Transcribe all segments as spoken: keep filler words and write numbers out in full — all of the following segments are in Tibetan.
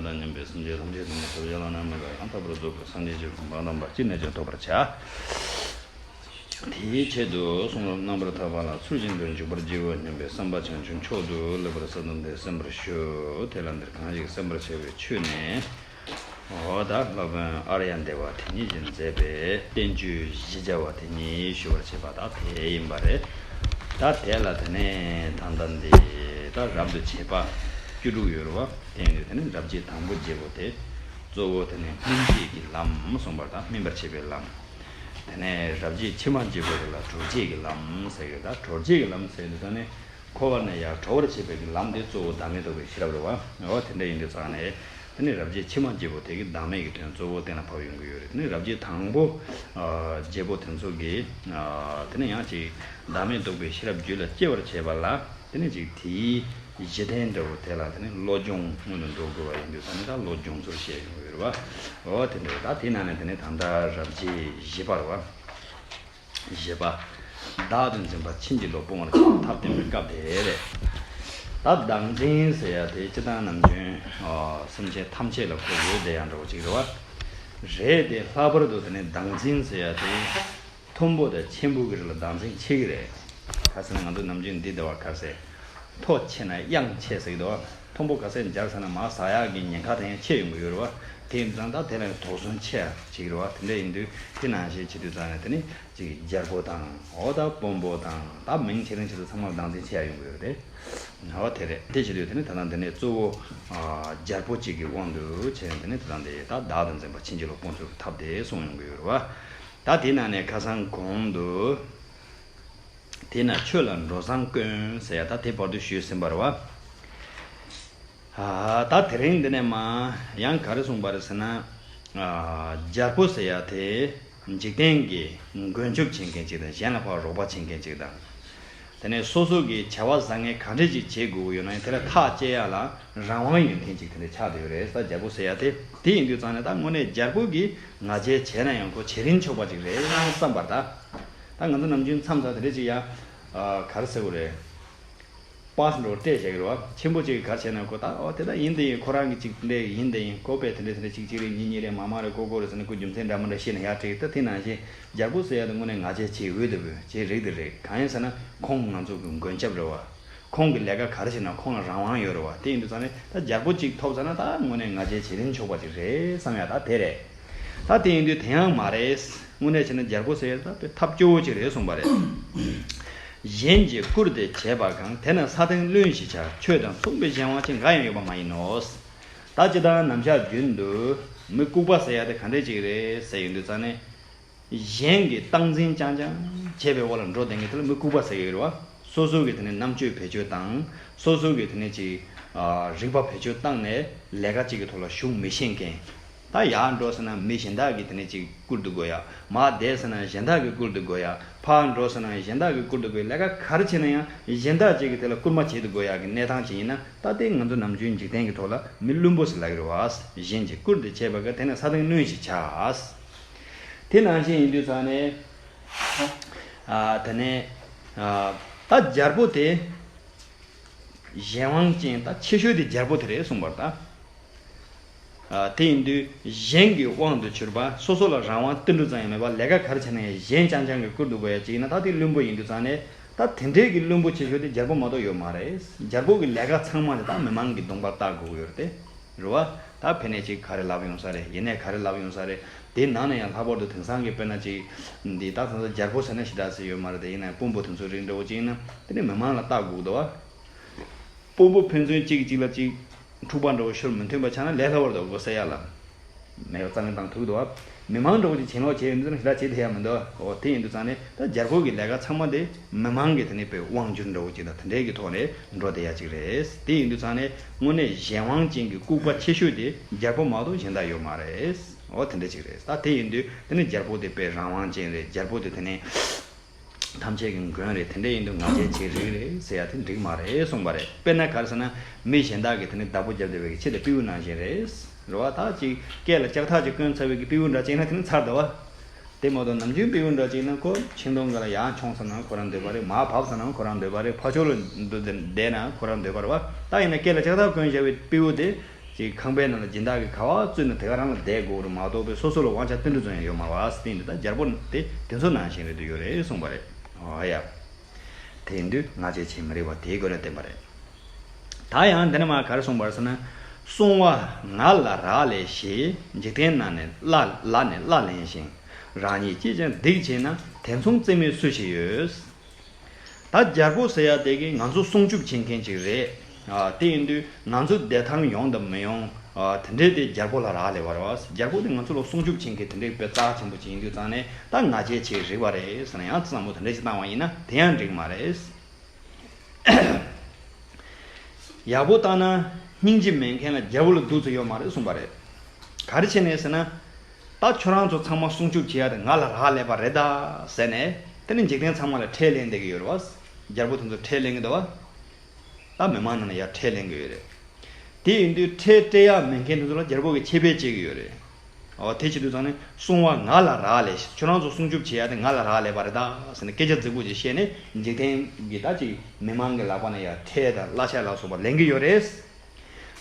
དང་མཉམ་པའི་སེམས་ཅན་ཐམས་ཅད་ཐོབ་ནས་ཐོབ་བྱ་བླ་ན་མེད་པ་ཡང་དག་པར་རྫོགས་པའི་སངས་རྒྱས་ཀྱི་གོ་འཕང་དམ་པ་ཅི་ནས་ཀྱང་ཐོབ་པར་བྱ། དེའི་ཆེད་དུ་གསུང་རབ་རྣམ་པར་ཐར་པ་ལ་ཚུལ་བཞིན་དུ་འཇུག་པར་བགྱིའོ་སྙམ་པའི་བསམ་པ་བྱང་ཆུབ་མཆོག་ཏུ་ལེགས་པར་གསལ་བཏབ་སྟེ་གསན་པར་ཞུ། དེ་ལ་འདིར་གང་ཞིག་གསན་པར་བྱ་བའི་ཆོས་ནི། འོ་ད་སློབ་དཔོན་ཨཱརྱ་དེ་བ་དེ་ཉིད་ཀྱིས་མཛད་པའི་བསྟན་བཅོས་བཞི་བརྒྱ་པ་དེ་ཉིད་ཞུ་བར་བྱེད་པ་ད་དེ་ཡིན་པ་རེད། ད་དེ་ལ་དེ་ནས་ད་ལྟ་འདི་ད་རབ་ཏུ་བྱེད་པ་བཅུ་དྲུག་ཡོད་རེད་བ། དེ་ཡིན་དུས་དེ་ནས་རབ་བྱེད་དང་པོ་བརྒྱད་པོ་དེ་གཙོ་བོ་དེ་ནས་སྨིན་བྱེད་ཀྱི་ལམ་གསུངས་པར་ད་སྨིན་པར་བྱེད་པའི་ལམ། དེ་ནས་རབ་བྱེད་ཕྱི་མ་བརྒྱད་པོ་དེ་ལ་གྲོལ་བྱེད་ཀྱི་ལམ་ཟེར་གི། ད་གྲོལ་བྱེད་ཀྱི་ལམ་ཟེར་དུས་ད་ནི། འཁོར་བ་ནས་ཡར་གྲོལ་བར་བྱེད་པའི་གི་ལམ་དེ་གཙོ་བོ་བདག་མེད་རྟོགས་པའི་ཤེས་རབ་རེད་བ། འོ་དེ་འདྲ་ཡིན་དུས་ཙང་ནས་དེ་ནི་རབ་བྱེད་ཕྱི་མ་བརྒྱད་པོ་དེ་གི་བདག་མེད་ཀྱི་དོན་གཙོ་བོ་གཏན་ལ་ཕབ་ཡོང་གི་ཡོད་རེད། དེ་ནི་རབ་བྱེད་དང་པོ་བརྒྱད་པོ་དེ་ཚོ་གི་དེ་ནི་ཡང་ཅིག་བདག་མེད་རྟོགས་པའི་ཤེས་རབ་རྒྱུད་ལ་སྐྱེ་བར་བྱེད་པ་ལ་དེ་ནི་ཅིག་དེའི་གཞི་རྟེན་འདྲ་བོ་དེ་ལ་དེ་ནི་བློ་སྦྱོང་སྔོན་དུ་འགྲོ་དགོས་པ་ཡིན་དུས་ཙང་ནས་ད་བློ་སྦྱོང་ཚུལ་བཤད་ཡོང་གི་ཡོད་རེད་བ། འོ་དེ་འདྲ་ད་དེའི་ནང་ནས་དེ་ནི་ད་ལྟ་རབ་བྱེད་བཞི་པ་རེད་བ། བཞི་པ། བདག་ཏུ་འཛིན་པ་ཕྱིན་ཅི་ལོག་སྤོང་བར་བྱེད་པའི་ཐབས་བསྟན་པའི་སྐབས་དེ་རེད། ད་བདག་འཛིན་ཟེར་ཡ་དེ་སྤྱིར་བཏང་ནམ་རྒྱུན་སེམས་ཅན་ཐམས་ཅད་ལ་གོ་ཡོད་བསྡད་ཡ་འདྲ་བོ་ཅིག་རེད་བ། རེད་དེ་ལྷག་པར་དུ་དེ་ནི་བདག་འཛིན་ཟེར་ཡ་དེ་མཐོན་པོ་དང་ཆེན་པོ་གི་རིགས་ལ་བདག་འཛིན་ཆེ་གི་རེད། ག་ཟེར་ན་ང་ཚོ་ནམ་རྒྱུན་འདི་བསྡད་པ་ག་ཟེར། མཐོ་ཆེ་ན་གཡང་ཆེ་ཟེར་གི་འདུག་མཐོན་པོ་ག་ཟེར་འཇར་ཟེར་ན་མ་ཟ་ཡག་གི་ཉེན་ཁ་དེ་ཡང་ཆེ་ཡོང་གི་ཡོད་རེད་བ། དེ་ཡིན་ཙང་ད་དེ་ལ་དོགས་ཟོན་ཆེ་ཡ་ཅིག་རེད་བ། དེ་འདྲ་ཡིན་དུས་དེ་ནང་བཞིན་བྱེད་དུས་ཙང་ནས་དེ་ནི་ཅིག་རྒྱལ་པོ་དང་འོ་ད་དཔོན་པོ་དང་ད་མིང་ཆེ་ཆུང་ཆེ་ཆུང་ཚང་མ་ལ་བདག་འཛིན་བྱེད་ཡ་ཡོང་གི་ཡོད་རེད། འོ་དེ་རེད། དེ་བྱེད་དུས་དེ་ནི་ད་ལྟ་འདི་ནས་གཙོ་བོ་རྒྱལ་པོ་གཅིག་གི་དབང་དུ་བྱས་ནས་དེ་ནི་ད་ལྟ་འདི་ད་བདག་ཏུ་འཛིན་པ་ཕྱིན་ཅི་ལོག་སྤོང་ཚུལ་གྱི་ཐབས་དེ་གསུངས་ཡོང་གི་ཡོད་རེད་བ། ད་དེ་ནང་ནས་ཁ་སང་གོང་དུ། དེས་ན་ཆོས་ལ་འགྲོ་བཟང་དཀོན་ཟེར་ཡ་ད་དེ་བར་དུ་ཞུས་ཟིན་པ་རེད་བ། ཨ་ད་དེ་རིང་འདི་ནས་མ་ཡང་ག་རེ་གསུངས་པ་རེད་ཟེར་ན། ཨ་རྒྱལ་པོ་ཟེར་ཡ་དེ་འཇིག་རྟེན་གྱི་མགོན་སྐྱོབ་བྱེད་མཁན་ཅིག་དང་གཞན་ལ་ཕར་རོགས་པ་བྱེད་མཁན་ཅིག་དང་། དེ་ནས་སོ་སོ་གི་བྱ་བ་བཟང་ངན་ག་འདྲ་ཅིག་བྱེད་དགོས་ཀྱི་ཡོད་ན་ཡང་དེ་ལ་ཐག་བཅད་ཡ་ལ་རང་དབང་ཡོད་མཁན་ཅིག་དེ་འདྲ་ཆགས་བསྡད་ཡོད་རེད། ད་རྒྱལ་པོ་ཟེར་ཡ་དེ་དེ་ཡིན་དུས་ཙང་ནས་ད་དངོས་གནས་རྒྱལ་པོ་གིས་ང་རྒྱལ་བྱས་ན་ཡང་ཁོ་བྱེད་རིན་ཆོག་པ་ཅིག་རེད་བསམ་པར་ད། ད་ང་ཚོ་ནམ་རྒྱུན་མཚམས་མཚམས་དེ་འདྲ་ཅིག་ཡ། ཨ་ག་རེ་ཟེར་དགོས་རེད། པཱས་འགྲོ་སྤྲད་བྱས་ཀྱི་རེད་བ། ཆེན་པོ་ཅིག་གིས་ག་རེ་བྱས་ན་ཁོ་ད་ཨོ་དེ་ད་ཡིན་དེ་ཡིན། ཁོ་རང་གི་ཅིག་དེ་འདྲ་ཡིན་དེ་ཡིན། ཁོ་པས་དེ་འདྲ་དེ་འདྲ་ཅིག་ཅིག་རེད། གཉིས་གཉིས་རེད། མ་མ་རེད། ཀོ་ཀོ་རེད་ཟེར་ན་ཁོ་རྒྱུ་མཚན་འདྲ་མི་འདྲ་བཤད་ན་ཡག་ཅིག་ད་དེ་ནང་བཞིན་རྒྱལ་པོ་ཟེར་ཡ་དེ་དངོས་གནས་ང་རྒྱལ་བྱེད་འོས་བསྡད་པོ་བྱེད་རིགས་དེ་རེད། གང་ཡིན་ཟེར་ན་ཁོང་ང་ཚོ་གི་མགོན་སྐྱབས་རེད་བ། ཁོང་གི་ལས་ཀ་ག་རེ་བྱེད་ན་ཁོང་ལ་རང་དབང་ཡོད་རེད་བ། དེ་ཡིན་དུས་ཙང་ནས་ད་རྒྱལ་པོ་གཅིག་ཐོབ་ཙང་ན་ད་དངོས་གནས་ང་རྒྱལ་བྱེད་རིན་ཆོག་པ་ཅིག་རེད་བསམ་ཡ་ད་དེ་རེད། ད་དེ་ཡིན་དུས་དེ་ཡང་མ་རེད། དངོས་གནས་བྱས་ན་རྒྱལ་པོ་ཟེར་ཡ་ད་དཔེ་ཐབས་སྐྱོ་བོ་ཅིག་རེད་གསུངས་པ་རེད། གཞན་གྱིས་བཀུར་ཏེ་བྱས་པ་གང་། དེ་ནི་ས་སྟེང་བློན་ཞེས་བྱ། ཆོས་དང་མཚུངས་པའི་གཞན་དབང་ཅན་འགའ་ཡང་ཡོད་པ་མ་ཡིན་ནོ། ད་སྤྱིར་བཏང་ནམ་ཞག་རྒྱུན་དུ་མི་ལྐུགས་པ་ཟེར་ཡ་དེ་ག་འདྲས་ཅིག་རེད་ཟེར་ཡོང་དུས་ཙང་ནས། གཞན་གྱི་སྟངས་འཛིན་རྐྱང་རྐྱང་བྱས་པའི་འོག་ལ་འགྲོ་བསྡད་མཁན་དེ་ལ་མི་ལྐུགས་པ་ཟེར་གྱི་ཡོད་རེད་བ། སོ་སོ་གི་དེ་ནས་རྣམ་དཔྱོད་བེད་སྤྱོད་བཏང་། སོ་སོ་གི་དེ་ནས་ཅིག་ཨ་རིག་པ་བེད་སྤྱོད་བཏང་ནས་ལས་ཀ་གཅིག་གི་ཐོག་ལ་ཞུགས་མི་ཤེས་མཁན། ད་ཡར་འགྲོ་ཟེར་ན་མི་གཞན་དག་གི་དེ་ནས་ཅིག་བཀུར་སྡི་དགོས་ཡ། མར་བསྡད་ཟེར་ན་གཞན་དག་གི་བཀུར་སྡི་དགོས་ཡ། ཕར་འགྲོ་ཟེར་ན་གཞན་དག་གི་བཀུར་སྡི་དགོས་ཡ། ལས་ཀ་ག་རེ་བྱས་ན་ཡང་གཞན་དག་ཅིག་གི་དེ་ལ་བཀུར་མ་བྱེད་དུ་དགོས་ཡ་གི་གནས་སྟངས་ཅིག་ཡིན་ན། ད་དེ་ང་ཚོ་ནམ་རྒྱུན་འཇིག་རྟེན་གྱི་ཐོག་ལ་མི་བླུན་པོ་ཟེར་ལབ་ཀྱི་རེད་བ། གཞན་གྱིས་བཀུར་སྡི་བྱས་པ་ག་དེ་ནི་ས་སྟེང་བློན་ཞེས་བྱ། དེ་ནང་བཞིན་ཡིན་དུས་ཙང་ནས། ཨ་དེ་ནས་ཨ་ད་རྒྱལ་པོ་དེ་གཞན་དབང་ཅན་ད་ཆེ་ཤོས་དེ་རྒྱལ་པོ་དེ་རེད་གསུངས་པར་ད། ཨ་དེ་ཡིན་དུས་གཞན་གྱི་དབང་དུ་གྱུར་པ། སོ་སོ་ལ་རང་དབང་ཏིལ་འབྲུ་ཙམ་ཡང་མེད་པར་ལས་ཀ་ག་རེ་བྱས་ན་ཡང་གཞན་རྐྱང་རྐྱང་གིས་བཀུར་སྡི་དགོས་ཡ་ཅིག་ཡིན་ན་ད་དེ་བླུན་པོ་ཡིན་དུས་ཙང་ནས། ད་དེ་འདྲས་ཀྱི་བླུན་པོ་ཆེ་ཤོས་དེ་རྒྱལ་པོ་མ་གཏོགས་ཡོད་མ་རེད། རྒྱལ་པོ་གི་ལས་ཀ་ཚང་མ་དེ་ད་མི་མང་གི་གདོང་པར་བལྟ་དགོས་ཀྱི་ཡོད་རེད་དེ། རེད་བ། ད་ཕ་ནས་ཅིག་ག་རེ་ལབ་ཡོང་ས་རེད། ཡིན་ནའི་ག་རེ་ལབ་ཡོང་ས་རེད། དེའི་ནང་ནས་ཡང་ལྷག་པར་དུ་དེང་སང་གི་དཔེར་ན་ཅིག་འདི་ད་ད་ལྟ་རྒྱལ་པོ་ཟེར་ན་ཞེ་དྲག་ཟེར་ཡོད་མ་རེད་དེ། ཡིན་ནའི་དཔོན་པོ་དེ་ཚོ་རིགས་འདྲ་བོ་ཅིག་ཡིན་ན་དེ་ནི་མི་མང་ལ་བལྟ་དགོས་འདུག་བ། དཔོན་པོ་ཕན་ཚུན་གཅིག་གིས་གཅིག་ལ་གཅིག་འཁྲུག་པ་འདྲ་བོ་ཤོར་མི་མཐུན་པ་ཆགས་ན་ལས་སླ་བར་འདུག་གོ་ཟེར་ཡ་ལ། མེད་པ་རྩ་ནས་བཏང་ཐུབ་འདུག་བ། མི་མང་འདྲ་བོ་ཅིག་བྱིན་རླབས་བྱས་ཡོང་དུས་ན་ཞེ་དྲག་བྱེད་ཐུབ་ཡ་མི་འདུག་འོ་དེ་ཡིན་དུས་ཙང་ནས་ད་རྒྱལ་པོ་གི་ལས་ཀ་ཚང་མ་དེ་མི་མང་གི་དེ་ནས་དཔེ་དབང་སྒྱུར་འདྲ་བོ་ཅིག་དང་དེ་འདྲའི་གི་ཐོག་ནས་འགྲོ་བསྡད་ཡ་ཅིག་རེད། དེ་ཡིན་དུས་ཙང་ནས་དངོས་གནས་གཞན་དབང་ཅན་གྱི་ལྐུགས་པ་ཆེ་ཤོས་དེ་རྒྱལ་པོ་མ་གཏོགས་གཞན་དག་ཡོད་མ་རེད། འོ་དེ་འདྲ་ཅིག་རེད། ད་དེ་ཡིན་དུས་དེ་ནས་རྒྱལ་པོ་དེ་དཔེ་རང་དབང་ཅན་རེད། རྒྱལ་པོ་དེ་དེ་ནས། ཐམས་ཅད་ཀྱི་མགོན་རེད། དེ་འདྲ་ཡིན་དུས་ང་རྒྱལ་བྱེད་རིགས་རེད་ཟེར་ཡ་དེ་འགྲིག་མ་རེད་གསུངས་པ་རེད། དཔེར་ན་ག་རེ་ཟེར་ན་མི་གཞན་དག་གིས་དེ་ནི་བདག་པོ་བརྒྱབ་བསྡད་པའི་ཆེད་དུ་སྤྲེའུ་ནང་བཞིན་རེད། རེད་བ། ད་ཅིག་སྐེ་ལ་ལྕགས་ཐག་ཅིག་བསྐོན་ཚར་བའི་གི་སྤྲེའུ་འདྲ་ཅིག་ན་དེ་ནི་ཚར་འདུག་བ། དེ་མ་གཏོགས་ནམ་རྒྱུན་སྤྲེའུ་འདྲ་ཅིག་ན་ཁོ་ཤིང་སྡོང་སྒང་ལ་ཡར་མཆོངས་ས་ན་ཁོ་རང་འདོད་པ་རེད། མར་བབས་ས་ན་ཁོ་རང་འདོད་པ་རེད། ཕར་ཕྱོགས་ལ་འདུག་བསྡད་ན་ཁོ་རང་འདོད་པ་རེད་བ། ད་ཡིན་ན་སྐེ་ལ་ལྕགས་ཐག་བསྐོན་བཞག་པའི་སྤྲེའུ་དེ། ཅིག་ཁང་པའི་ནང་ལ་སྦྱིན་བདག་གིས་ག་པར་བཙུགས་ན་དེ་ག་རང་ལ་བསྡད་དགོས་རེད་མ་གཏོགས་པའི་སོ་སོ་ལ་དབང་ཆ་ཏིལ་འབྲུ་ཙམ་ཡང་ཡོད་མ་རེད་བ། དེ་ཡིན་དུས་ད་རྒྱལ་པོ་དེ་དེ་ཚོ་ནང་བཞིན་རེད་འདུག་ཡོད་རེད་གསུངས་པ་རེད། ཨོ་ཡ། དེ་ཡིན་དུས་ང་རྒྱལ་བྱེད་མི་རིགས་པ་དེའི་སྒོ་ནས་བསྟན་པ་རེད། ད་ཡང་འདི་ནས་མར་ག་རེ་གསུངས་པ་རེད་ཟེར་ན། སྲུང་བ་ང་ལ་རག་ལས་ཞེས། འཇིག་རྟེན་ན་ནི་བླ་ལ་ནི་བླ་ལེན་ཞིང་། རང་ཉིད་ཀྱིས་ཀྱང་སྡིག་བྱས་ན། དེ་མཚུངས་བརྩེ་མེད་སུ་ཞིག་ཡོད། ད་རྒྱལ་པོ་ཟེར་ཡ་དེ་གིས་ང་ཚོ་སྲུང་སྐྱོབ་བྱེད་མཁན་ཅིག་རེད། ཨ། དེ་ཡིན་དུས་ང་ཚོ་བདེ་ཐང་ཡོང་དང་མི་ཡོང་། ཨ། དེ་འདྲའི་དེ་རྒྱལ་པོ་ལ་རག་ལས་པ་རེད་བ། རྒྱལ་པོ་དེ་ང་ཚོ་ལ་སྲུང་སྐྱོབ་བྱེད་མཁན་དེ་འདྲའི་དཔེ་རྩ་ཆེན་པོ་ཅིག་ཡིན་དུས་ཙང་ནས། ད་ང་རྒྱལ་བྱེད་རིགས་པ་རེད་ཟེར་ན་ཡང་བསམ་བློ་དེ་འདྲ་ཞིག་བཏང་བ་ཡིན་ན་དེ་ཡང་འགྲིག་མ་རེད། ཡག་པོ་བཏང་ན་སྙིང་རྗེ་མེད་མཁན་ལ་རྒྱལ་པོ་ལ་སྡུག་ཚོད་ཡོད་མ་རེད་གསུངས་པ་རེད། ག་རེ་བྱས་ནས་ཟེར་ན། ད་ཁྱོད་རང་ཚོ་ཚང་མ་སྲུང་སྐྱོབ་བྱེད་ཡ་དེ་ང་ལ་རག་ལས་པ་རེད་ད་ཟེར་ནས། དེ་ནི་འཇིག་རྟེན་ཚང་མ་ལ་ཁྲལ་ལེན་བསྡད་ཀྱི་ཡོད་རེད་བ། རྒྱལ་པོ་དེ་ཚོ་ཁྲལ་ལེན་གྱི་འདུག་བ། ད་མི་མང་ནང་ལ་ཡར་ཁྲལ་ལེན་གྱི་ཡོད་རེད། དེ་ཡིན་དུས་ཁྲལ་སྤྲད་ཡ་མེད་མཁན་དེ་ཚོ་ལ་རྒྱལ་པོ་གིས་ཆད་པ་གཅོད་ཀྱི་ཡོད་རེད། འོ་དེ་བྱེད་དུས་ཙང་ནས་སྲུང་བ་ང་ལ་རག་ལས། ཁྱོད་རང་ཚོ་སྲུང་སྐྱོབ་བྱེད་ཡ་དེ་ང་ལ་རག་ལས་པ་རེད་ད་ཟེར་ནས་སྐད་ཆ་རྫིག་པོ་ཅིག་བཤད་ནས། འཇིག་རྟེན་གྱི་ད་ཅིག་མི་མང་གི་ལག་པ་ནས་ཡར་ཁྲལ་དང་གླ་ཆ་ལ་སོགས་པ་ལེན་གྱི་ཡོད་རེད།